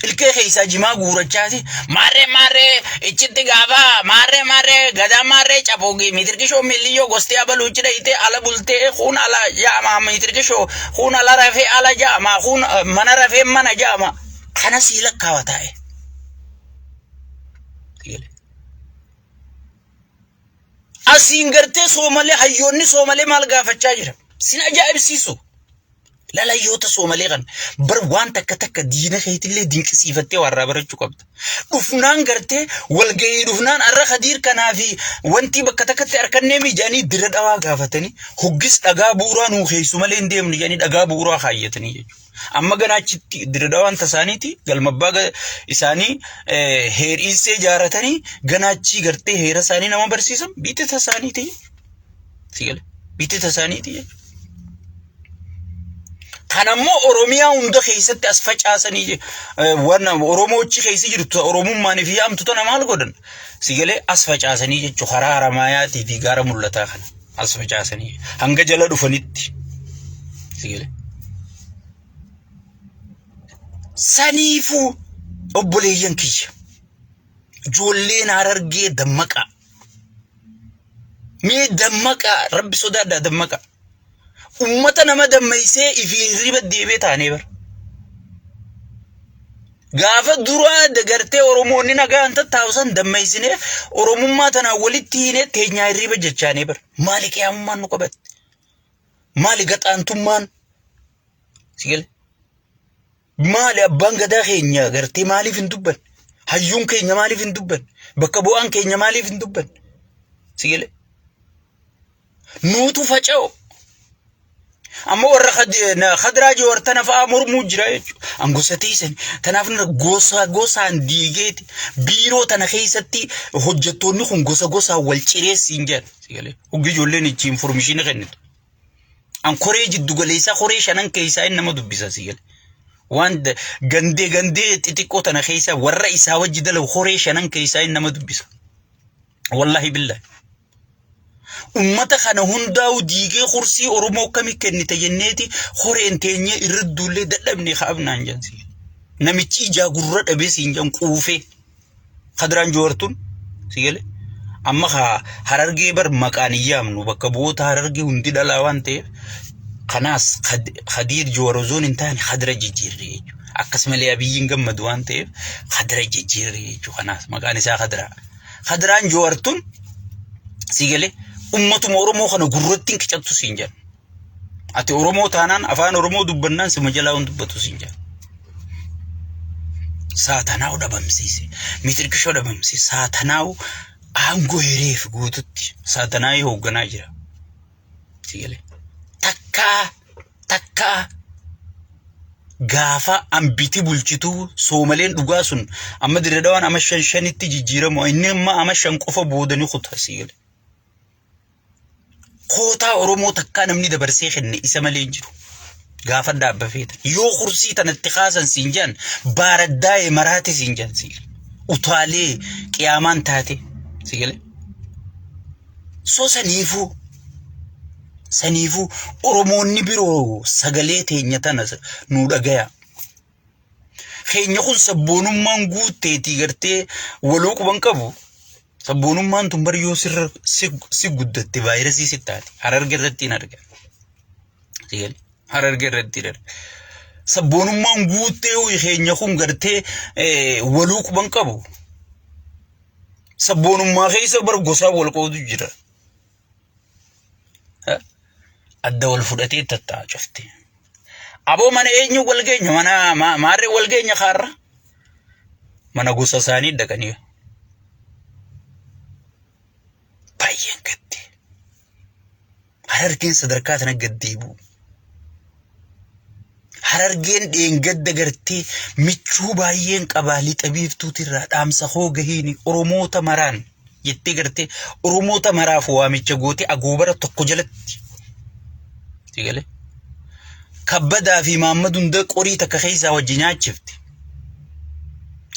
Ilkee keessaa jimaa guurachaati maarree maarree ichitti gaafa maarree maarree gadaa maarree caboogii mitirkishoo milliyyoo gostee abaluu ichi dhayitee ala bultee kuun ala jaama mitirkishoo kuun ala rafee ala jaama kuun mana rafee mana jaama kana sii lakkaawa taa'e. Asiin gartee Soomalee hayyoonni Soomalee maal gaafachaa jira? Sin ajaa'ibsiisu. Laala hayyoota Soomalee kana bar waan takka takka diina keetillee dinqisiifattee warraa barachuu qabda. Dhufnaan gartee walgahii dhufnaan arra Khadiir kanaa fi wanti bakka takkatti harkannee mijaanii dira dhawaa gaafatanii hoggis dhagaa bu'uuraa nuu keessu malee hin deemnu jedhanii dhagaa bu'uuraa kaayyatanii jechuudha. Amma ganaa achitti Dirredawaan tasaaniiti galma abbaa isaanii heeriisee ijaaratanii ganaa achii gartee heera isaanii nama barsiisan biitti tasaaniiti. Si gale biitti tasaaniiti jechuudha. Kan ammoo Oromiyaa hunda keessatti as facaasanii waan Oromoochi keessa jirtu Oromummaan fi yaamtu tana maal godhan? Si galee as facaasanii jechuudha karaa Haramaayaatii fi gaara mul'ataa kana. as facaasanii hanga jala dhufanitti. Si galee. Saniifuu obboleeyyan kiyya ijoolleen Harargee dammaqaa. Mee dammaqaa rabbi sodaadhaa dammaqaa. Ummata nama dammaysee ifii hirriba deebee taanee bara. Gaafa duraa dagartee Oromoonni nagaan tattaa'u san dammaysinee Oromummaa tanaan walitti hiinee teenyaa hirriba jechaanee bara. Maali qiyaamummaan nu qabatte? Maali gaxaantummaan? Si gale? Maali abbaan gadaa keenya gartee maaliif hin dubbanne? Hayyuun keenya maaliif hin dubbanne? Bakka bu'aan keenya maaliif hin dubbanne? Si gale? Nuutu faca'u. Amma warra khadraa joowar tana fa'aa mormuu jira jechuudha. An gosa teessan tanaaf gosa gosaan diigeeti biiroo tana keessatti hojjettoonni kun gosa gosaan wal cireessiin jedhan. Si galee hoggi ijoolleen ichi informishinii kennitu. An koree jiddu galeessaa koree shanan keessaa inni nama dubbisa si galee. Waan gandee gandee xixiqqoo tana keessa warra isaa wajji dalagu koree shanan keessaa inni nama dubbisa. Wallahi billahi. Ummata kana hundaa'u diigee kursii Oromoo akkami kennite jenneeti horeen teenyee irra duullee dadhabne kaabnaan jensi. Namichi ijaa gurra dhabee siin jedhan quufee. Kadiraan Jowartuun si gale. Amma kaa Harargee bar maqaan hin yaamnu bakka bu'oota Harargee hundi dhalaa waan ta'eef kanaas Kadiir Jowar osoo hin taane Kadira jijjiirre jechuudha. Akkasumallee Abiyyiin gammadu waan ta'eef Kadira jijjiirre jechuudha. Kanaas maqaan isaa Kadiraa. Kadiraan Jowartuun si galee ummatuma Oromoo kana gurratti hin qicattu siin jedha. Ati Oromoo taanaan afaan Oromoo dubbannaan sima jalaa hin dubbatu siin jedha. Saatanaa'u dhabamsiise. Mitirkishoo dhabamsiise. Saatanaa'u aangoo hireef guututti saatanaa'ii hoogganaa jira. Si galee. Takkaa takkaa gaafa ambiti bulchituu soomaleen dhugaa sun amma dirre dhawaan ama shan shanitti jijjiiramu inni amma ama shan qofa booda ni kuta si gale. Kootaa Oromoo takkaa namni dabarsee kenne isa malee hin jiru. Gaafa dhaabba feeta. Yoo kursii tanatti kaasan siin jedhan baaraddaa'ee maraate siin jedhan si gale. Utaalee qiyaamaan taate si gale. So saniifuu saniifuu Oromoonni biroo sagalee teenya tana nuu dhagaya. Keenya kun sabboonummaan guutteetii gartee waloo quban qabu. Sabboonummaan tun bar yoo sirra si guddatte vaayirasii si taate Hararge irratti hin argan. Hararge irratti hin argan. Sabboonummaan guuttee keenya kun gartee waloo quban qabu. Sabboonummaa keessa bar gosaa wal qoodu jira. Adda wal fudhatee tatta'a cufti. Aboo mana eenyu wal geenya mana maarree wal geenya kaarra. Mana gosa isaanii dhaqanii. Baay'een gadde. Harargeen sadarkaa tana gad deebi'u. Harargeen dheengadda gartee michuu baay'een qabaa lixa biiftuutirraa dhaamsa koo gahiini Oromoota maraan jettee gartee Oromoota maraaf waamicha gootee agoobara tokko jalatti. Si galee? Kabbadaa fi Maammad hunda qorii takka keessaa wajji nyaachifte.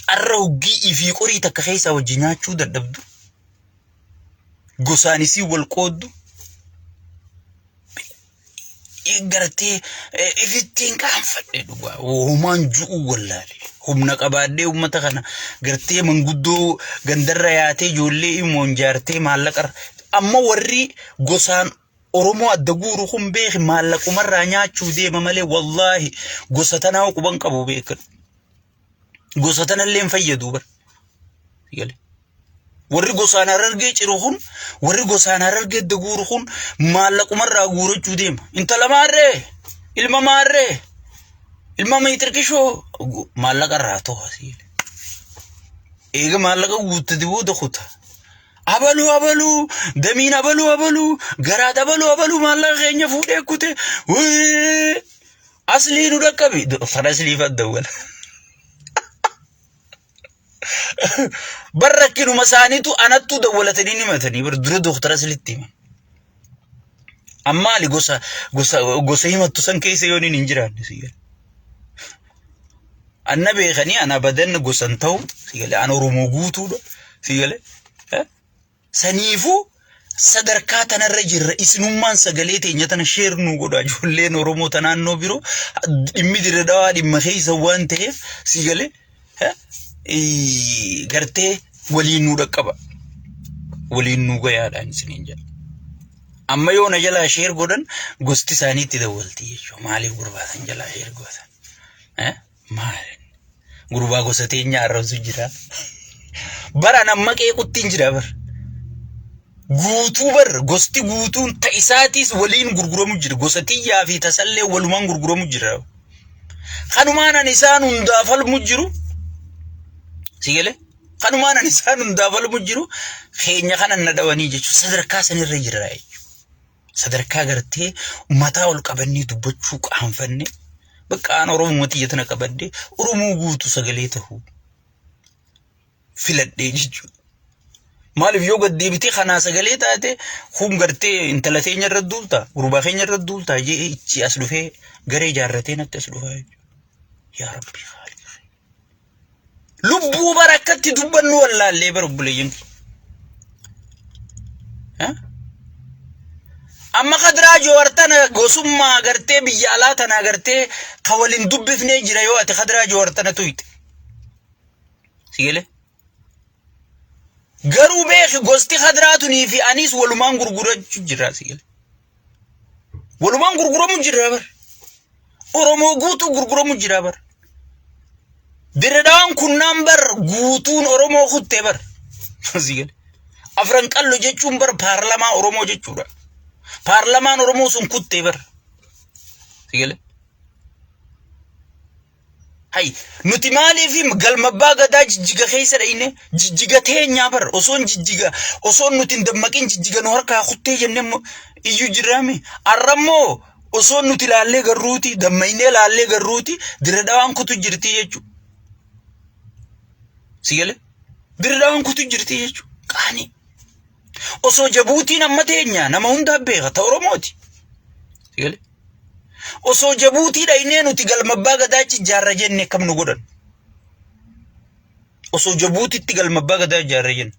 Arra hoggii ifii qorii takka keessaa wajji nyaachuu dadhabdu. Gosaan isii wal qooddu. Gartee ifittiin qaanfadhe dhugaa. Homaan ju'uu wallaale. Humna qabaadhee uummata kana gartee manguddoo gandarra yaatee ijoollee imoon jaartee maallaqa amma warri gosaan Oromoo adda guuru kun beeki maallaqumarraa nyaachuu deema malee wallaahi gosa tanaa quban qabu beekan. Gosa tanallee hin fayyadu bar. Gale. Warri gosaan harargee ciru kun warri gosaan harargee adda guuru kun maallaqumarraa guurachuu deema. Intala maarree ilma maarree ilma miitirkishoo maallaqarraa to'a siile. Eega maallaqa guuttate booda kuta. Abaluu abaluu damiin abaluu abaluu garaad abaluu abaluu maallaqa keenya fuudhee kute wee aslii nu dhaqqabi kan aslii fadda wala. Bar rakkinuma isaaniitu anattuu dawwalatanii ni himatanii bar dura dooktara aslitti himan. Ammaali gosa gosa gosa himattu san keessa yoon hin jiraanne si gala. Anna beekanii ana badan gosan ta'u si gale ana Oromoo guutuudha si gale. Saniifuu sadarkaa tanarra jirra isinummaan sagalee teenya tana sheer nuu godha ijoolleen Oromoo ta naannoo biroo dhimmi dirre dhawaa dhimma keessa waan ta'eef si gale gartee waliin nuu dhaqqaba waliin nuu gayaadhaan isiniin jedha. Amma yoo na jalaa sheer godhan gosti isaanii itti dawwalti jechuudha. Maaliif gurbaa san jalaa sheer gootan? Maali? Gurbaa gosa teenya arrabsu jira. Bara namma qeequtti hin jira bar. Guutuu bar gosti guutuun ta isaatiis waliin gurguramu jira. Gosa tiyyaa fi tasallee walumaan gurguramu jira. Kanumaan ani isaan hundaa falmu jiru. Si galee? Kanumaan ani isaan hundaa falmu jiru keenya kana na dhawanii jechuudha. Sadarkaa sanirra jira jechuudha. Sadarkaa gartee mataa ol qabannee dubbachuu qaanfanne bakka aan Oromoo tiyya tana qabadde Oromoo guutuu sagalee ta'uu filadhee jechuudha. Maaliif yoo gad deebitee kanaa sagalee taate kun gartee intala teenya irra duulta gurbaa keenya irra duulta jee ichi as dhufee garee ijaarratee natti as dhufaa jechuudha. Yaa Rabbi haali. Lubbuu bara akkatti dubbannu wallaallee bara obboleeyyan kiyya. Amma kadiraa joowar tana gosummaa gartee biyya alaa tana gartee ka waliin dubbifnee jira yoo ati kadiraa joowar tana tuyxe. Si galee? Garuu beeki gosti kadiraa tunii fi anis walumaan gurgurachuu jira si galee. Walumaan gurguramu jira bar. Oromoo guutuu gurguramu jira bar. Dirredawaan kunnaan bar guutuun Oromoo kuttee bar. Si gale. Afran qallo jechuun bar paarlamaa Oromoo jechuudha. Paarlamaan Oromoo sun kuttee bar. Si gale. Hay nuti maaliif galma abbaa gadaa jijjiga keessa dhayne jijjiga teenyaa bar osoon jijjiga osoon nuti hin dammaqin jijjiga nu harkaa kuttee jennee immoo iyyuu jirraami arrammoo osoon nuti laallee garruuti dammaynee laallee garruuti dirre dhawaan kutu jirti jechuudha. Si galee dirre dhawaan kutu jirti jechuudha qaanii. Osoo jabuutiin amma teenya nama hundaa beeka ta Oromooti. Si galee. Osoo Jabuutii dhaynee nuti galma abbaa gadaa achi ijaarra jenne akkam nu godhan? Osoo Jabuutitti galma abbaa gadaa ijaarra jenne.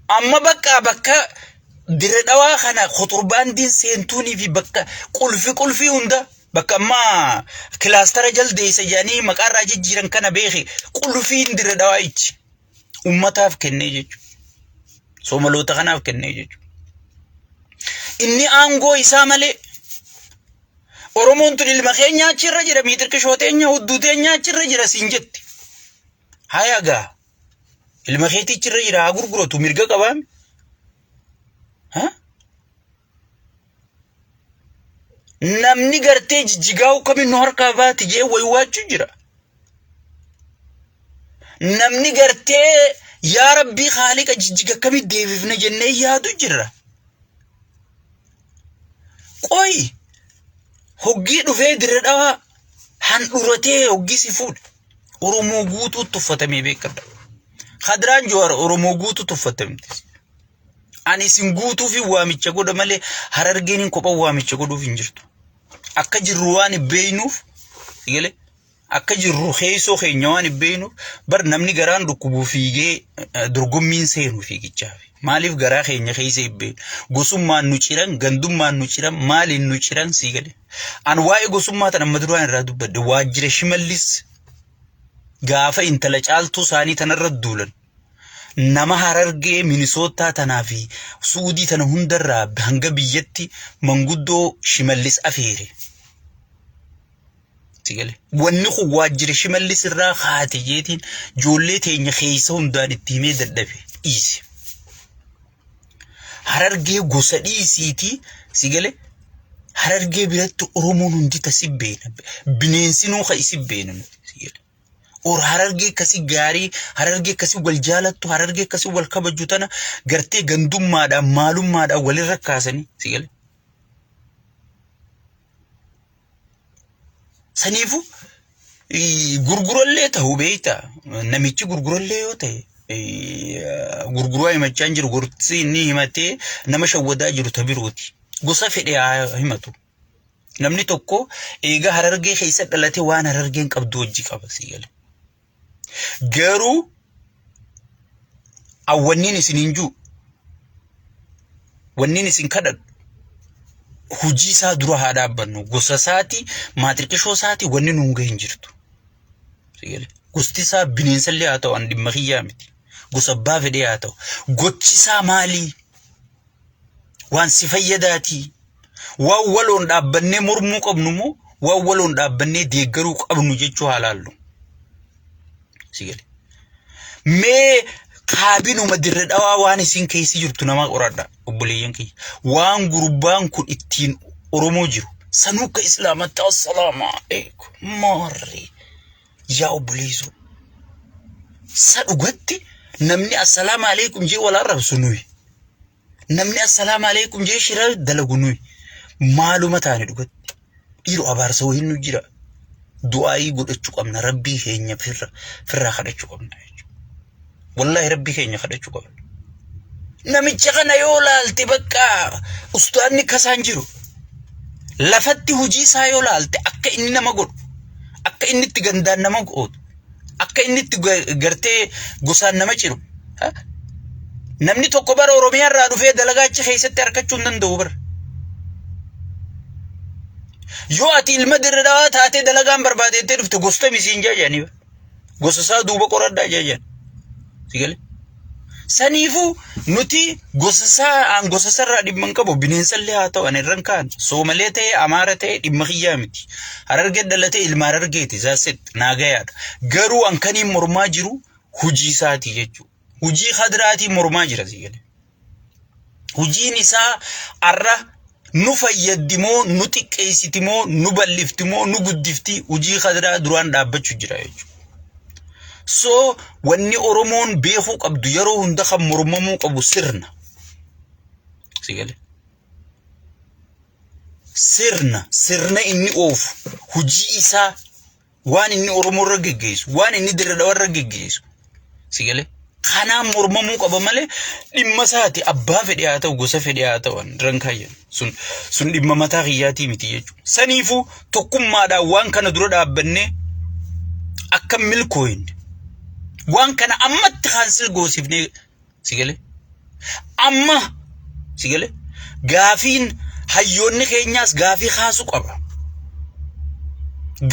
Amma bakka bakka dire dhawaa kana kotorbaandiin seentuunii fi bakka qulfi qulfii hunda bakka amma kilaastara jaldeessa jedhanii maqaarraa jijjiiran kana beeki qulfiin dire dhawaa ichi ummataaf kennee jechuudha. Soomaloota kanaaf kennee jechuudha. Inni aangoo isaa malee Oromoon tun ilma keenya achirra jira miixirqishoo teenya hudduu teenya achirra jira siin jetti. Haya gaa ilma keetii achirra jira haa gurguratu mirga qabaame. Ha? Namni gartee jijjigaa kamiin nu harkaa baati jee waywaachuu jira. Namni gartee yaa rabbii haaliqa jijjiga akkamitti deebifna jennee yaadu jirra. Qoyi hoggii dhufee dirre dhawaa handhuratee hoggii si fuudhe. Oromoo guutuu tuffatamee beekadha. Kadiraan Jawaar Oromoo guutuu tuffatamte. Ani isin guutuuf waamicha godha malee Harargeen hin kophan waamicha godhuuf hin jirtu. Akka jirru waan hin beeknuuf galee akka jirru keessoo keenya waan hin beeknuuf bar namni garaan dhukkubu fiigee dorgommiin seenu fiigichaaf. Maaliif garaa keenya keessa hin beeknu? Gosummaan nu ciran, gandummaan nu ciran, maaliin nu ciran sii galee. An waa'ee gosummaa tan amma duraan irraa dubbadhe waajjira Shimallis gaafa intala caaltuu isaanii tanarra duulan nama Harargee Minisootaa tanaa fi Suudii tana hundarraa hanga biyyatti manguddoo Shimallis afeere. Sigale. Wanni kun waajjira Shimallis irraa kaate jeetiin ijoollee teenya keessa hundaan itti himee dadhabe dhiise. Harargee gosa dhiisiitii sigale Harargee biratti Oromoon hundi tasi beena. Bineensinuu ka isi beena nuti sigale. Or Harargee akkasii gaarii, Harargee akkasii wal jaalattu, Harargee akkasii wal kabaju tana gartee gandummaadhaan maalummaadhaan walirra kaasanii sigale. Saniifuu gurgurallee ta'u beekta namichi gurgurallee yoo ta'e gurguraa himachaa hin jiru gorsi inni himatee nama shawwadaa jiru ta birooti. Gosa fedhe haa himatu. Namni tokko eega Harargee keessa dhalate waan Harargeen qabdu wajji qaba sii gale. Garuu awwanniin isin hin jiru wanniin isin kadhadhu hujii isaa dura haa dhaabbannu gosa isaati maaxirqishoo isaati wanni nuun gahe hin jirtu. Sii gale. Gosti isaa bineensallee haa ta'u an dhimma kiyyaa miti. Gosa abbaa fedhee haa ta'u. Gochi isaa maalii? Waan si fayyadaatii? Waan waloon dhaabbannee mormuu qabnu moo waan waloon dhaabbannee deeggaruu qabnu jechuu haa laallu. Si gale. Mee kaabinuma dirre dhawaa waan isin keessa jirtu nama qoradha obboleeyyan kiyya. Waan gurbaan kun ittiin Oromoo jiru sanuu akka islaamatti assalaamu alaikum maarree yaa obboleessoo. Sa dhugatti namni assalaamu alaikum jee wal arrabsu nuyi. Namni assalaamu alaikum jee shira dalagu nuyi. Maaluma taane dhugatti. Dhiiroo abaarsa wayiin nu jira. Du'aayii godhachuu qabna. Rabbii keenya firra firraa kadhachuu qabna jechuudha. Wallaahi rabbii keenya kadhachuu qabna. Namicha kana yoo laalte bakka ustaanni kasaan jiru. Lafatti hojii isaa yoo laalte akka inni nama godhu, akka inni itti gandaan nama godhu, akka inni itti gartee gosaan nama ciru. Ha? Namni tokko bara Oromiyaa irraa dhufee dalagaa achi keessatti harkachuu hin danda'u bara. Yoo ati ilma dirre dhawaa taatee dalagaan barbaadettee dhufte gosta misiin jaajanii. Gosa isaa duuba qoradhaa jajan. Si galee? Saniifuu nuti gosa isaa an gosa isarraa dhimma hin qabu bineensallee haa ta'u ani irra hin kaa'an. Soomalee ta'e Amaara ta'e dhimma kiyyaa miti. Harargee dhalatee ilma Harargeeti zaaset naagayaadha. Garuu an kaniin mormaa jiru hujii isaati jechuudha. Hujii kadiraatii mormaa jira si galee. Hujiin isaa arra nu fayyaddi moo nu xiqqeessiti moo nu bal'ifti moo nu guddifti hujii kadiraa duraan dhaabbachuu jira jechuudha. So wanni Oromoon beekuu qabdu yeroo hunda kan mormamuu qabu sirna. Si galee? Sirna sirna inni oofu hujii isaa waan inni Oromoo irra geggeessu, waan inni Dirre Dhawaa irra geggeessu. Si galee? Kanaan mormamuu qaba malee dhimma isaati abbaa fedhe haa ta'u gosa fedhe haa ta'u an irra hin kaayyan. Sun sun dhimma mataa kiyyaatii miti jechuudha. Saniifuu tokkummaadhaan waan kana dura dhaabbannee akka milkooyne waan kana ammatti kaansil goosifnee si galee amma si galee gaafiin hayyoonni keenyaas gaafii kaasu qaba.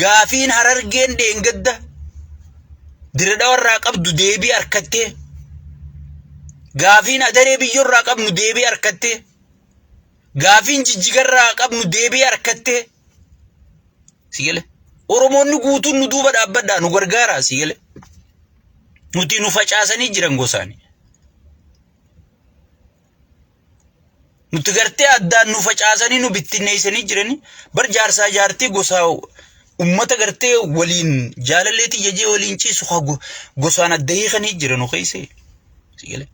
Gaafiin Harargeen dheengadda Dirre Dhawarraa qabdu deebii harkattee gaafiin Adaree biyyoorraa qabnu deebii harkattee gaafiin Jijjigarraa qabnu deebii harkattee si galee Oromoonni guutuun nu duuba dhaabbadhaa nu gargaaraa si galee nuti nu facaasanii jiran gosaani. Nuti gartee addaan nu facaasanii nu bittinneessanii jiranii bar jaarsaa jaartii gosaa ummata gartee waliin jaalallee tiyya jee waliin ciisu haa gosaan adda hiikanii jira nu keessa. Si galee.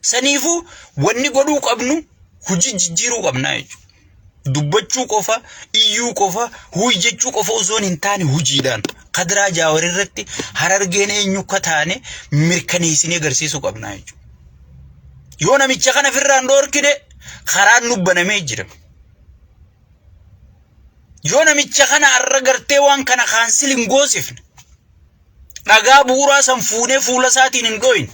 Saniifuu wanni godhuu qabnu Hojii jijjiiruu qabnaa jechuudha. Dubbachuu qofa, iyyuu qofa, huyi jechuu qofa osoo hin taane hojiidhaan Kadiraa Jaawar irratti Harargeen eenyu akka taane mirkaneessinee agarsiisuu qabnaa jechuudha. Yoo namicha kana ofirraa hin dhoorkine karaan nu banamee jira. Yoo namicha kana har'a gartee waan kana cancel hin goosifne, dhagaa bu'uuraa san fuunee fuula isaatiin hin dhoyne,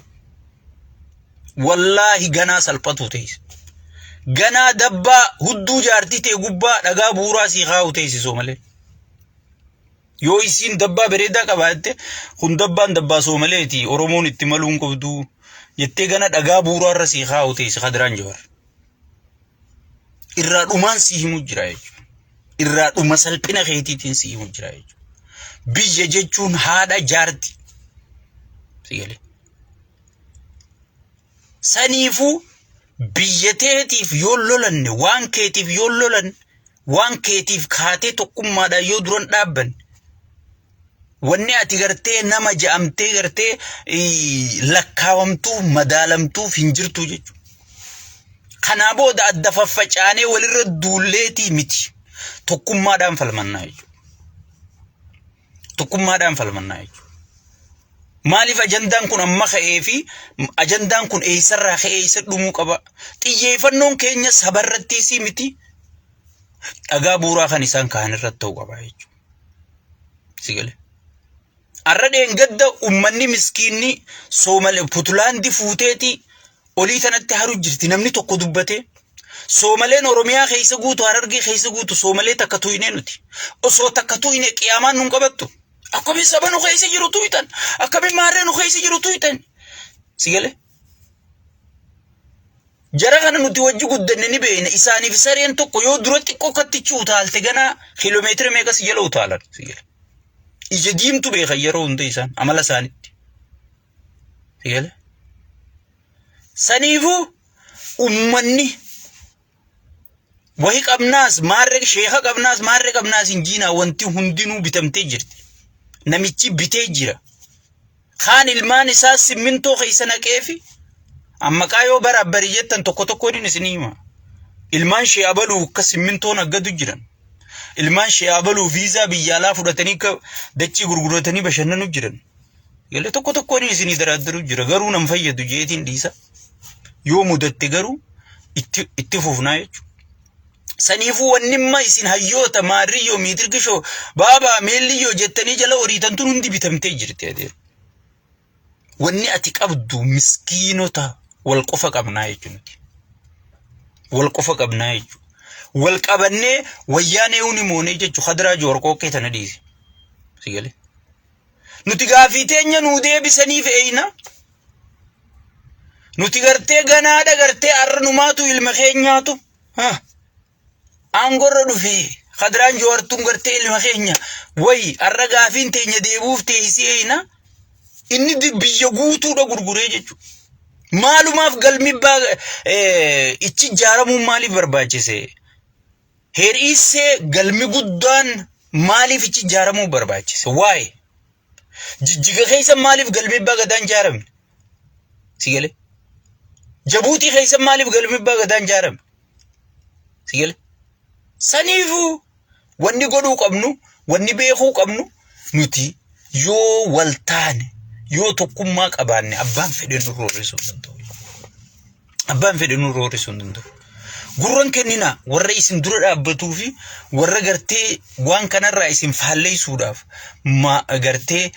wallaahi ganaa salphatu teessa. Ganaa dabbaa hudduu jaartii ta'e gubbaa dhagaa bu'uuraa sii kaa'u teessisoo malee. Yoo isiin dabbaa bareedaa qabaatte, kun dabbaan dabbaa soomaleeti, Oromoon itti maluu hin qabdu jettee gana dhagaa bu'uuraa irra sii kaa'u teessi Kadiraan Jawar. Irraa dhumaan sii himu jira jechuudha. Irraa dhuma salphina keetiitiin sii himu jira jechuudha. Biyya jechuun haadha jaarti. Si galee. Saniifuu biyya teetiif yoo lolanne, waan keetiif yoo lolanne, waan keetiif kaatee tokkummaadhaan yoo duran dhaabbanne, wanni ati gartee nama ja'amtee gartee lakkaawamtuuf madaalamtuuf hin jirtu jechuudha. Kanaa booda adda faffacaanee walirra duulleetii miti. Tokkummaadhaan falmannaa jechuudha. Tokkummaadhaan falmannaa jechuudha. Maaliif ajandaan kun amma ka'ee fi ajandaan kun eessarraa ka'ee eessa dhumuu qaba? Xiyyeeffannoon keenya sabarrattiis miti. Dhagaa bu'uuraa kan isaan ka'an irratti ta'uu qaba jechuudha. Si galee? Har'a dheengadda uummanni miskiinni Soomale Putulaandi fuuteeti olii tanatti haru jirti namni tokko dubbatee. Soomaleen Oromiyaa keessa guutu, Harargee keessa guutu, Soomalee takka tuqnee nuti. Osoo takka tuqne qiyaamaan nun qabattu. Akkamiin saba nu keessa jiru tuqxan? Akkamiin maarree nu keessa jiru tuqxan? Si galee? Jara kana nuti wajji guddanne ni beekna. Isaaniif sareen tokko yoo dura xiqqoo kattichi utaalte ganaa kiiloomeetira meeqa si jala utaalan. Si gala. Ija diimtu beekan yeroo hunda isaan amala isaanitti. Si gala. Saniifuu ummanni wahi qabnaas maarree sheeka qabnaas maarree qabnaas hin jiinaa, wanti hundinuu bitamtee jirti. Namichi bitee jira. Kaan ilmaan isaa simmintoo keessa naqeefi ammaqaa yoo baraabbarii jettan tokko tokkoon isin hima. Ilmaan shee abaluu akka simmintoo naggadu jiran. Ilmaan shee abaluu viizaa biyya alaa fudhatanii akka dachii gurguratanii bashannanu jiran. Galee tokko tokkoon isinii daraaddaru jira, garuu nan fayyadu jeetiin dhiisa. Yoo mudatte garuu itti fufnaa jechuudha. Saniifuu wanni imma isin hayyoota maarriyyoo miitirgishoo baabaa meelliyyoo jettanii jala horiitan tun hundi bitamtee jirti adeera. Wanni ati qabdu miskiinota wal qofa qabnaa jechuudha nuti. Wal qofa qabnaa jechuudha. Wal qabannee wayyaanee huni moonee jechuudha. Kadiraa Joowar qooqqee tana dhiisi. Si galee. Nuti gaafii teenya nuu deebisaniif eeyna. Nuti gartee ganaadha gartee arranumaatu ilma keenyaatu aangorra dhufee Kadiraan Jawartuun gartee ilma keenya wayi arra gaafiin teenya deebuuf teessii eeyna. Inni biyya guutuudha gurguree jechuudha. Maalumaaf galmi ichi ijaaramuun maaliif barbaachise? Heeriissee galmi guddaan maaliif ichi ijaaramuu barbaachise? Waa'ee Jijjiga keessa maaliif galmi abbaa gadaa hin ijaaramne? Si galee? Jabuutii keessa maaliif galmi abbaa gadaa hin ijaaramne? Si galee? Saniifuu wanni godhuu qabnu, wanni beekuu qabnu, nuti yoo wal taane, yoo tokkummaa qabaanne abbaan fedhe nu roorrisuu hin danda'u. Abbaan fedhe nu roorrisuu hin danda'u. Gurran kenninaa warra isin dura dhaabbatuu fi warra gartee waan kanarraa isin faalleessuudhaaf gartee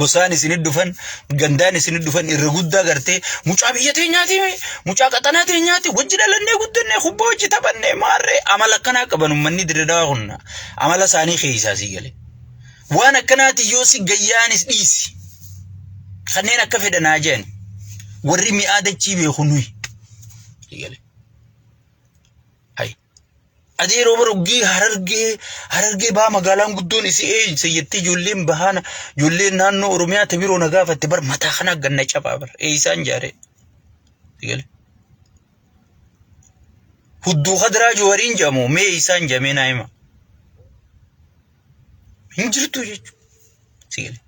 gosaan isin dhufan, gandaan isin dhufan, irra guddaa gartee mucaa biyya teenyaati, mucaa qaxanaa teenyaati, wajji dhalannee guddannee kubbaa wajji taphannee maarree amala akkanaa qaban. Uummanni Dirre Dawaa kun amala isaanii keessaa sii galee. Waan akkanaati yoo si gayyaanis dhiisi. Kanneen akka fedhanaa jedhan warri mi'aa dachii beeku nuyi. Hay. Ati yeroo baroggii Harargee baa magaalaan guddoon isii eeyse jettee ijoolleen bahaana ijoolleen naannoo Oromiyaa ta biroo na gaafatte bar mataa kana ganna cabaa bar eeysaan jaaree. Hudduu Kadiraa Joowariin jedhamu mee eeysaan jedhamee naa hima. Hin jirtu jechuudha.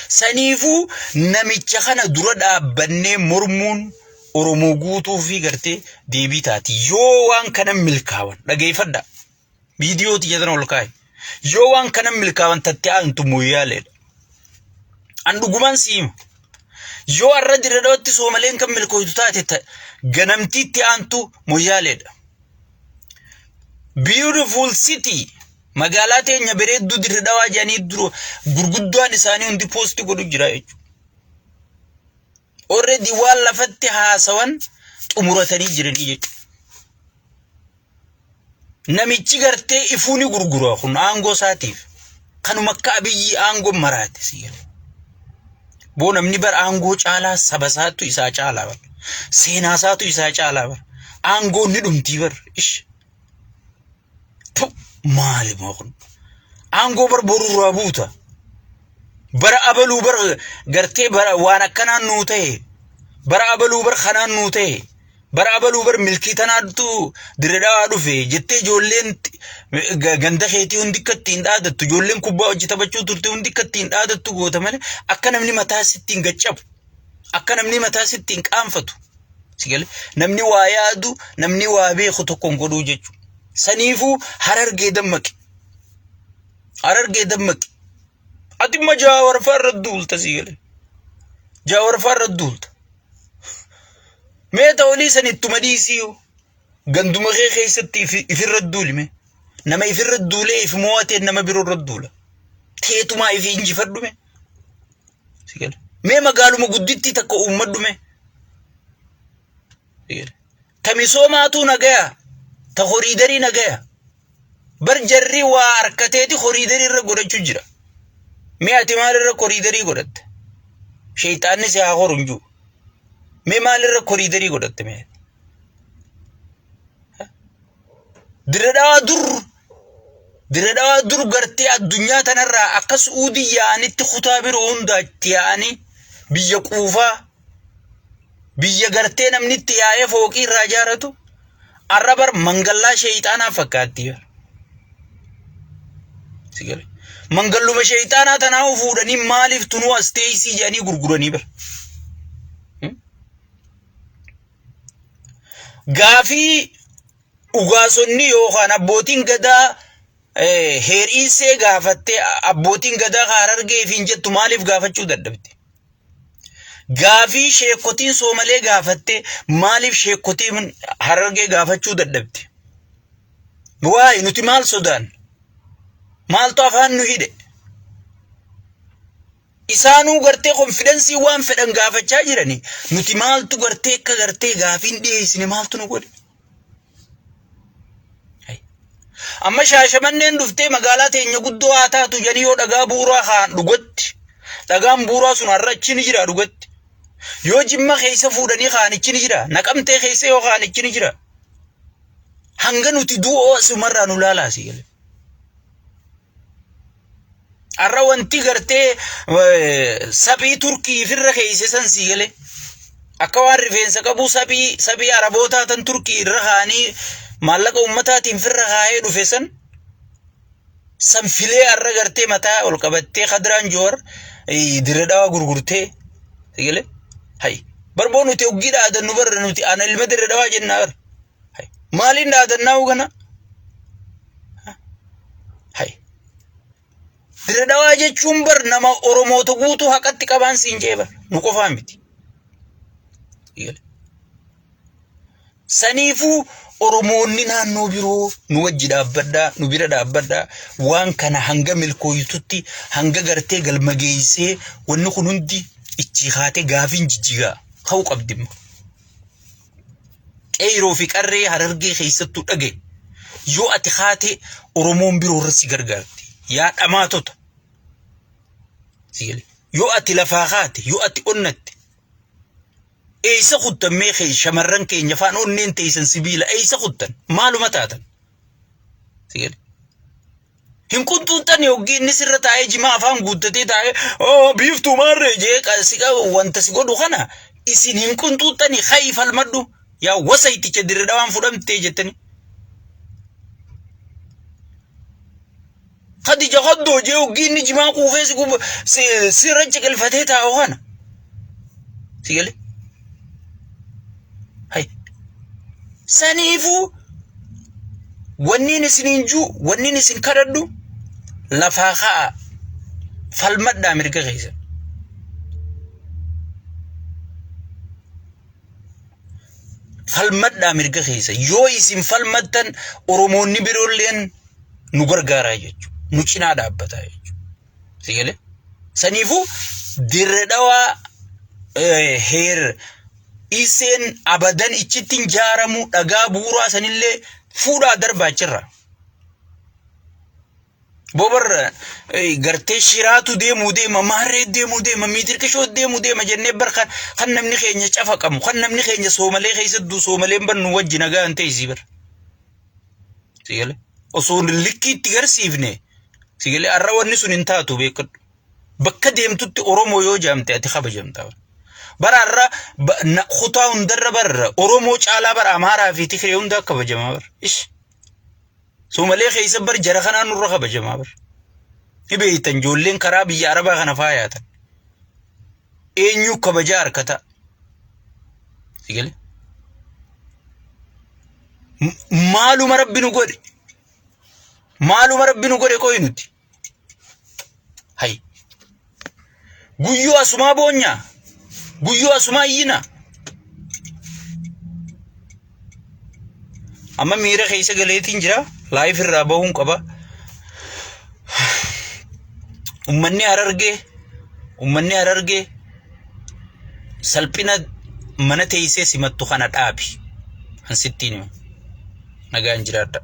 Saniifuu namicha kana dura dhaabbannee mormuun Oromoo guutuu fi gartee deebii taati. Yoo waan kana milkaawan dhageeffadha. Viidiyoo tiyya tana ol kaa'i. Yoo waan kana milkaawan tatte aantu mooyyaaleedha. An dhugumaan si hima. Yoo har'a dirre dhawatti soomaleen kan milkooytu taate ganamtiitti aantu mooyyaaleedha. Beautiful city magaalaa teenya bareedduu dirre dhawaa jedhanii dura gurguddaan isaanii hundi poosti godhu jira jechuudha. Already waan lafatti haasawan xumuratanii jiranii jechuudha. Namichi gartee ifuu ni gurgura kun aangoo isaatiif. Kanuma akka Abiyyi aangoo maraate si gale. Boo namni bar aangoo caalaa saba isaatu isaa caalaa bar. Seenaa isaatu isaa caalaa bar. Aangoon ni dhumtii bar. Ish. Tu maali moo kun? Aangoo bar borurraa buuta. Bara abaluu bar gartee bara waan akkanaan nuu ta'e. Bara abaluu bar kanaan nuu ta'e. Bara abaluu bar milkii tanaatu dirre dhawaa dhufe jettee ijoolleen ganda keetii hundi akka ittiin dhaadattu ijoolleen kubbaa hojii taphachuu turte hundi akka ittiin dhaadattu goota malee akka namni mataa sitti hin gaccabu akka namni mataa sitti hin qaanfatu si galee namni waa yaadu namni waa beeku tokko hin godhuu jechuudha. Saniifuu harargee dammaqi. Harargee dammaqi. Ati immoo jaawarfaa irra duulta si galee. Jaawarfaa irra duulta. Mee ta olii san ittuma dhiisii yoo. Ganduma kee keessatti ifirra duuli mee. Nama ifirra duulee if mo'atee nama biroo irra duula. Teetumaa ifi injifadhu mee. Si gale. Mee magaaluma guddittii takka uummadhu mee. Si gale. Ta misoomaatu nagaya. Ta horiidarii nagaya. Bar jarri waa harkateeti horiidarii irra godhachuu jira. Mee ati maalirra koriidarii godhatte? Sheeyxaanni si haa horu hin jiru. Mee maalirra koriidarii godhatte mee? Dirre dhawaa dur dirre dhawaa dur gartee addunyaa tanarraa akka Su'uudii yaa'anitti kutaa biroo hundaa itti yaa'anii biyya quufaa biyya gartee namni itti yaa'ee fooqii irraa ijaaratu arra bar mangallaa sheeyxaanaa fakkaatti bar. Si gale? Mangalluma sheeyxaanaa tanaa fuudhanii maaliif tunuu as teessii jedhanii gurguranii bar. Gaafii ugaasonni yookaan abbootiin gadaa heeriisee gaafattee abbootiin gadaa Harargee fi hin jettu maaliif gaafachuu dadhabde? Gaafii sheekotiin Soomalee gaafattee maaliif sheekotiin Harargee gaafachuu dadhabde? Waa'ee nuti maal sodaan? Maaltu afaan nu hidhe? Isaanuu gartee konfidensii waan fedhan gaafachaa jirani. Nuti maaltu gartee akka gartee gaafiin dhiyeessine maaltu nu godhe? Amma Shaashamanneen dhuftee magaalaa teenya guddoo haa taatu jedhanii yoo dhagaa bu'uuraa kaa'an dhugatti. Dhagaan bu'uuraa sun har'a achi ni jira dhugatti. Yoo Jimma keessa fuudhanii kaa'an achi ni jira. Naqamtee keessa yoo kaa'an achi ni jira. Hanga nuti du'oo asumarraa nu laalaa si galee. Har'a wanti gartee saphii Turkii ifirra keeyse san sii galee. Akka waan rifeensa qabuu saphii saphii Arabootaa tan Turkii irra kaa'anii maallaqa ummataatiin firra kaa'ee dhufe san san filee har'a gartee mataa ol qabattee Kadiraan Joowar dirre dhawaa gurgurtee sii galee. Hay barboo nuti hoggii dhaadannu barra nuti ana ilma dirre dhawaa jennaa bara. Hay maaliin dhaadannaa kana? Hay. Dirre dhawaa jechuun bar nama Oromoota guutuu haqatti qabaan siin jee bar nu qofaa miti. Saniifuu Oromoonni naannoo biroo nu wajji dhaabbadhaa nu bira dhaabbadhaa waan kana hanga milkooytutti hanga gartee galma geessee wanni kun hundi ichi kaatee gaafiin jijjigaa ka'uu qabdi immoo. Qeeyroo fi qarree Harargee keessattuu dhagaye. Yoo ati kaate Oromoon biroo irra si gargaarti. Yaa dhamaatota. Si galee. Yoo ati lafaa kaate, yoo ati onnatte. Eessa kuttan mee kee shamarran keenya faan onneen teessan sibiila eessa kuttan? Maaluma taatan? Si galee. Hin qunxuuxxani hoggii inni sirra taa'ee jimaa afaan guuttatee taa'ee oo biiftuu maarree jee si qabu wanta si godhu kana isin hin qunxuuxxani ka'i falmadhu yaa wasa itticha dirre dhawaan fudhamtee jettani. Khadija kaddoo jee hoggii inni jimaa quufee si guba sirra ciqilfatee taa'u kana. Si galee. Saniifuu wanniin isiniin juu wanniin isin kadhadhu lafaa ka'a falmadhaa mirga keessan. Falmadhaa mirga keessa yoo isin falmattan Oromoonni biroolleen nu gargaaraa jechuudha. Nu cinaa dhaabbataa jechuudha. Si galee? Saniifuu dirre dhawaa heer iseen abadan ichitti hin jaaramu dhagaa bu'uuraa sanillee fuudhaa darbaa achirraa. Bobar gartee shiraatu deemuu deema maarree deemuu deema miitirqishoo deemuu deema jennee bar kan kan namni keenya cafaqamu kan namni keenya soomalee keessattuu soomaleen bar nu wajji nagaa hin ta'e sii bar. Sigale osoo likkii itti garsiifne sigale arra wanni sun hin taatu beekadhu. Bakka deemtutti Oromoo yoo jaamte ati kabajamta. Bara har'a kutaa hundarra barra Oromoo caalaa bara Amaaraa fi Tigree hundaa kabajamaa bara. Ish. Soomalee keessa bar jara kanaan nurra kabajamaa bar. Ni beektan ijoolleen karaa biyya Arabaa kana faayaatan. Eenyu kabajaa harkata. Sigale. Maaluma rabbi nu godhe. Maaluma rabbi nu godhe qoyi nuti. Hay. Guyyoo asumaa boonyaa. Guyyoo asumaa iyyina. Amma miira keessa galeetiin jira. Laayif irraa bahuun qaba. Ummanni Harargee ummanni Harargee salphina mana teessee simattu kana dhaabi. An sittiin hima. Nagaan jiraadha.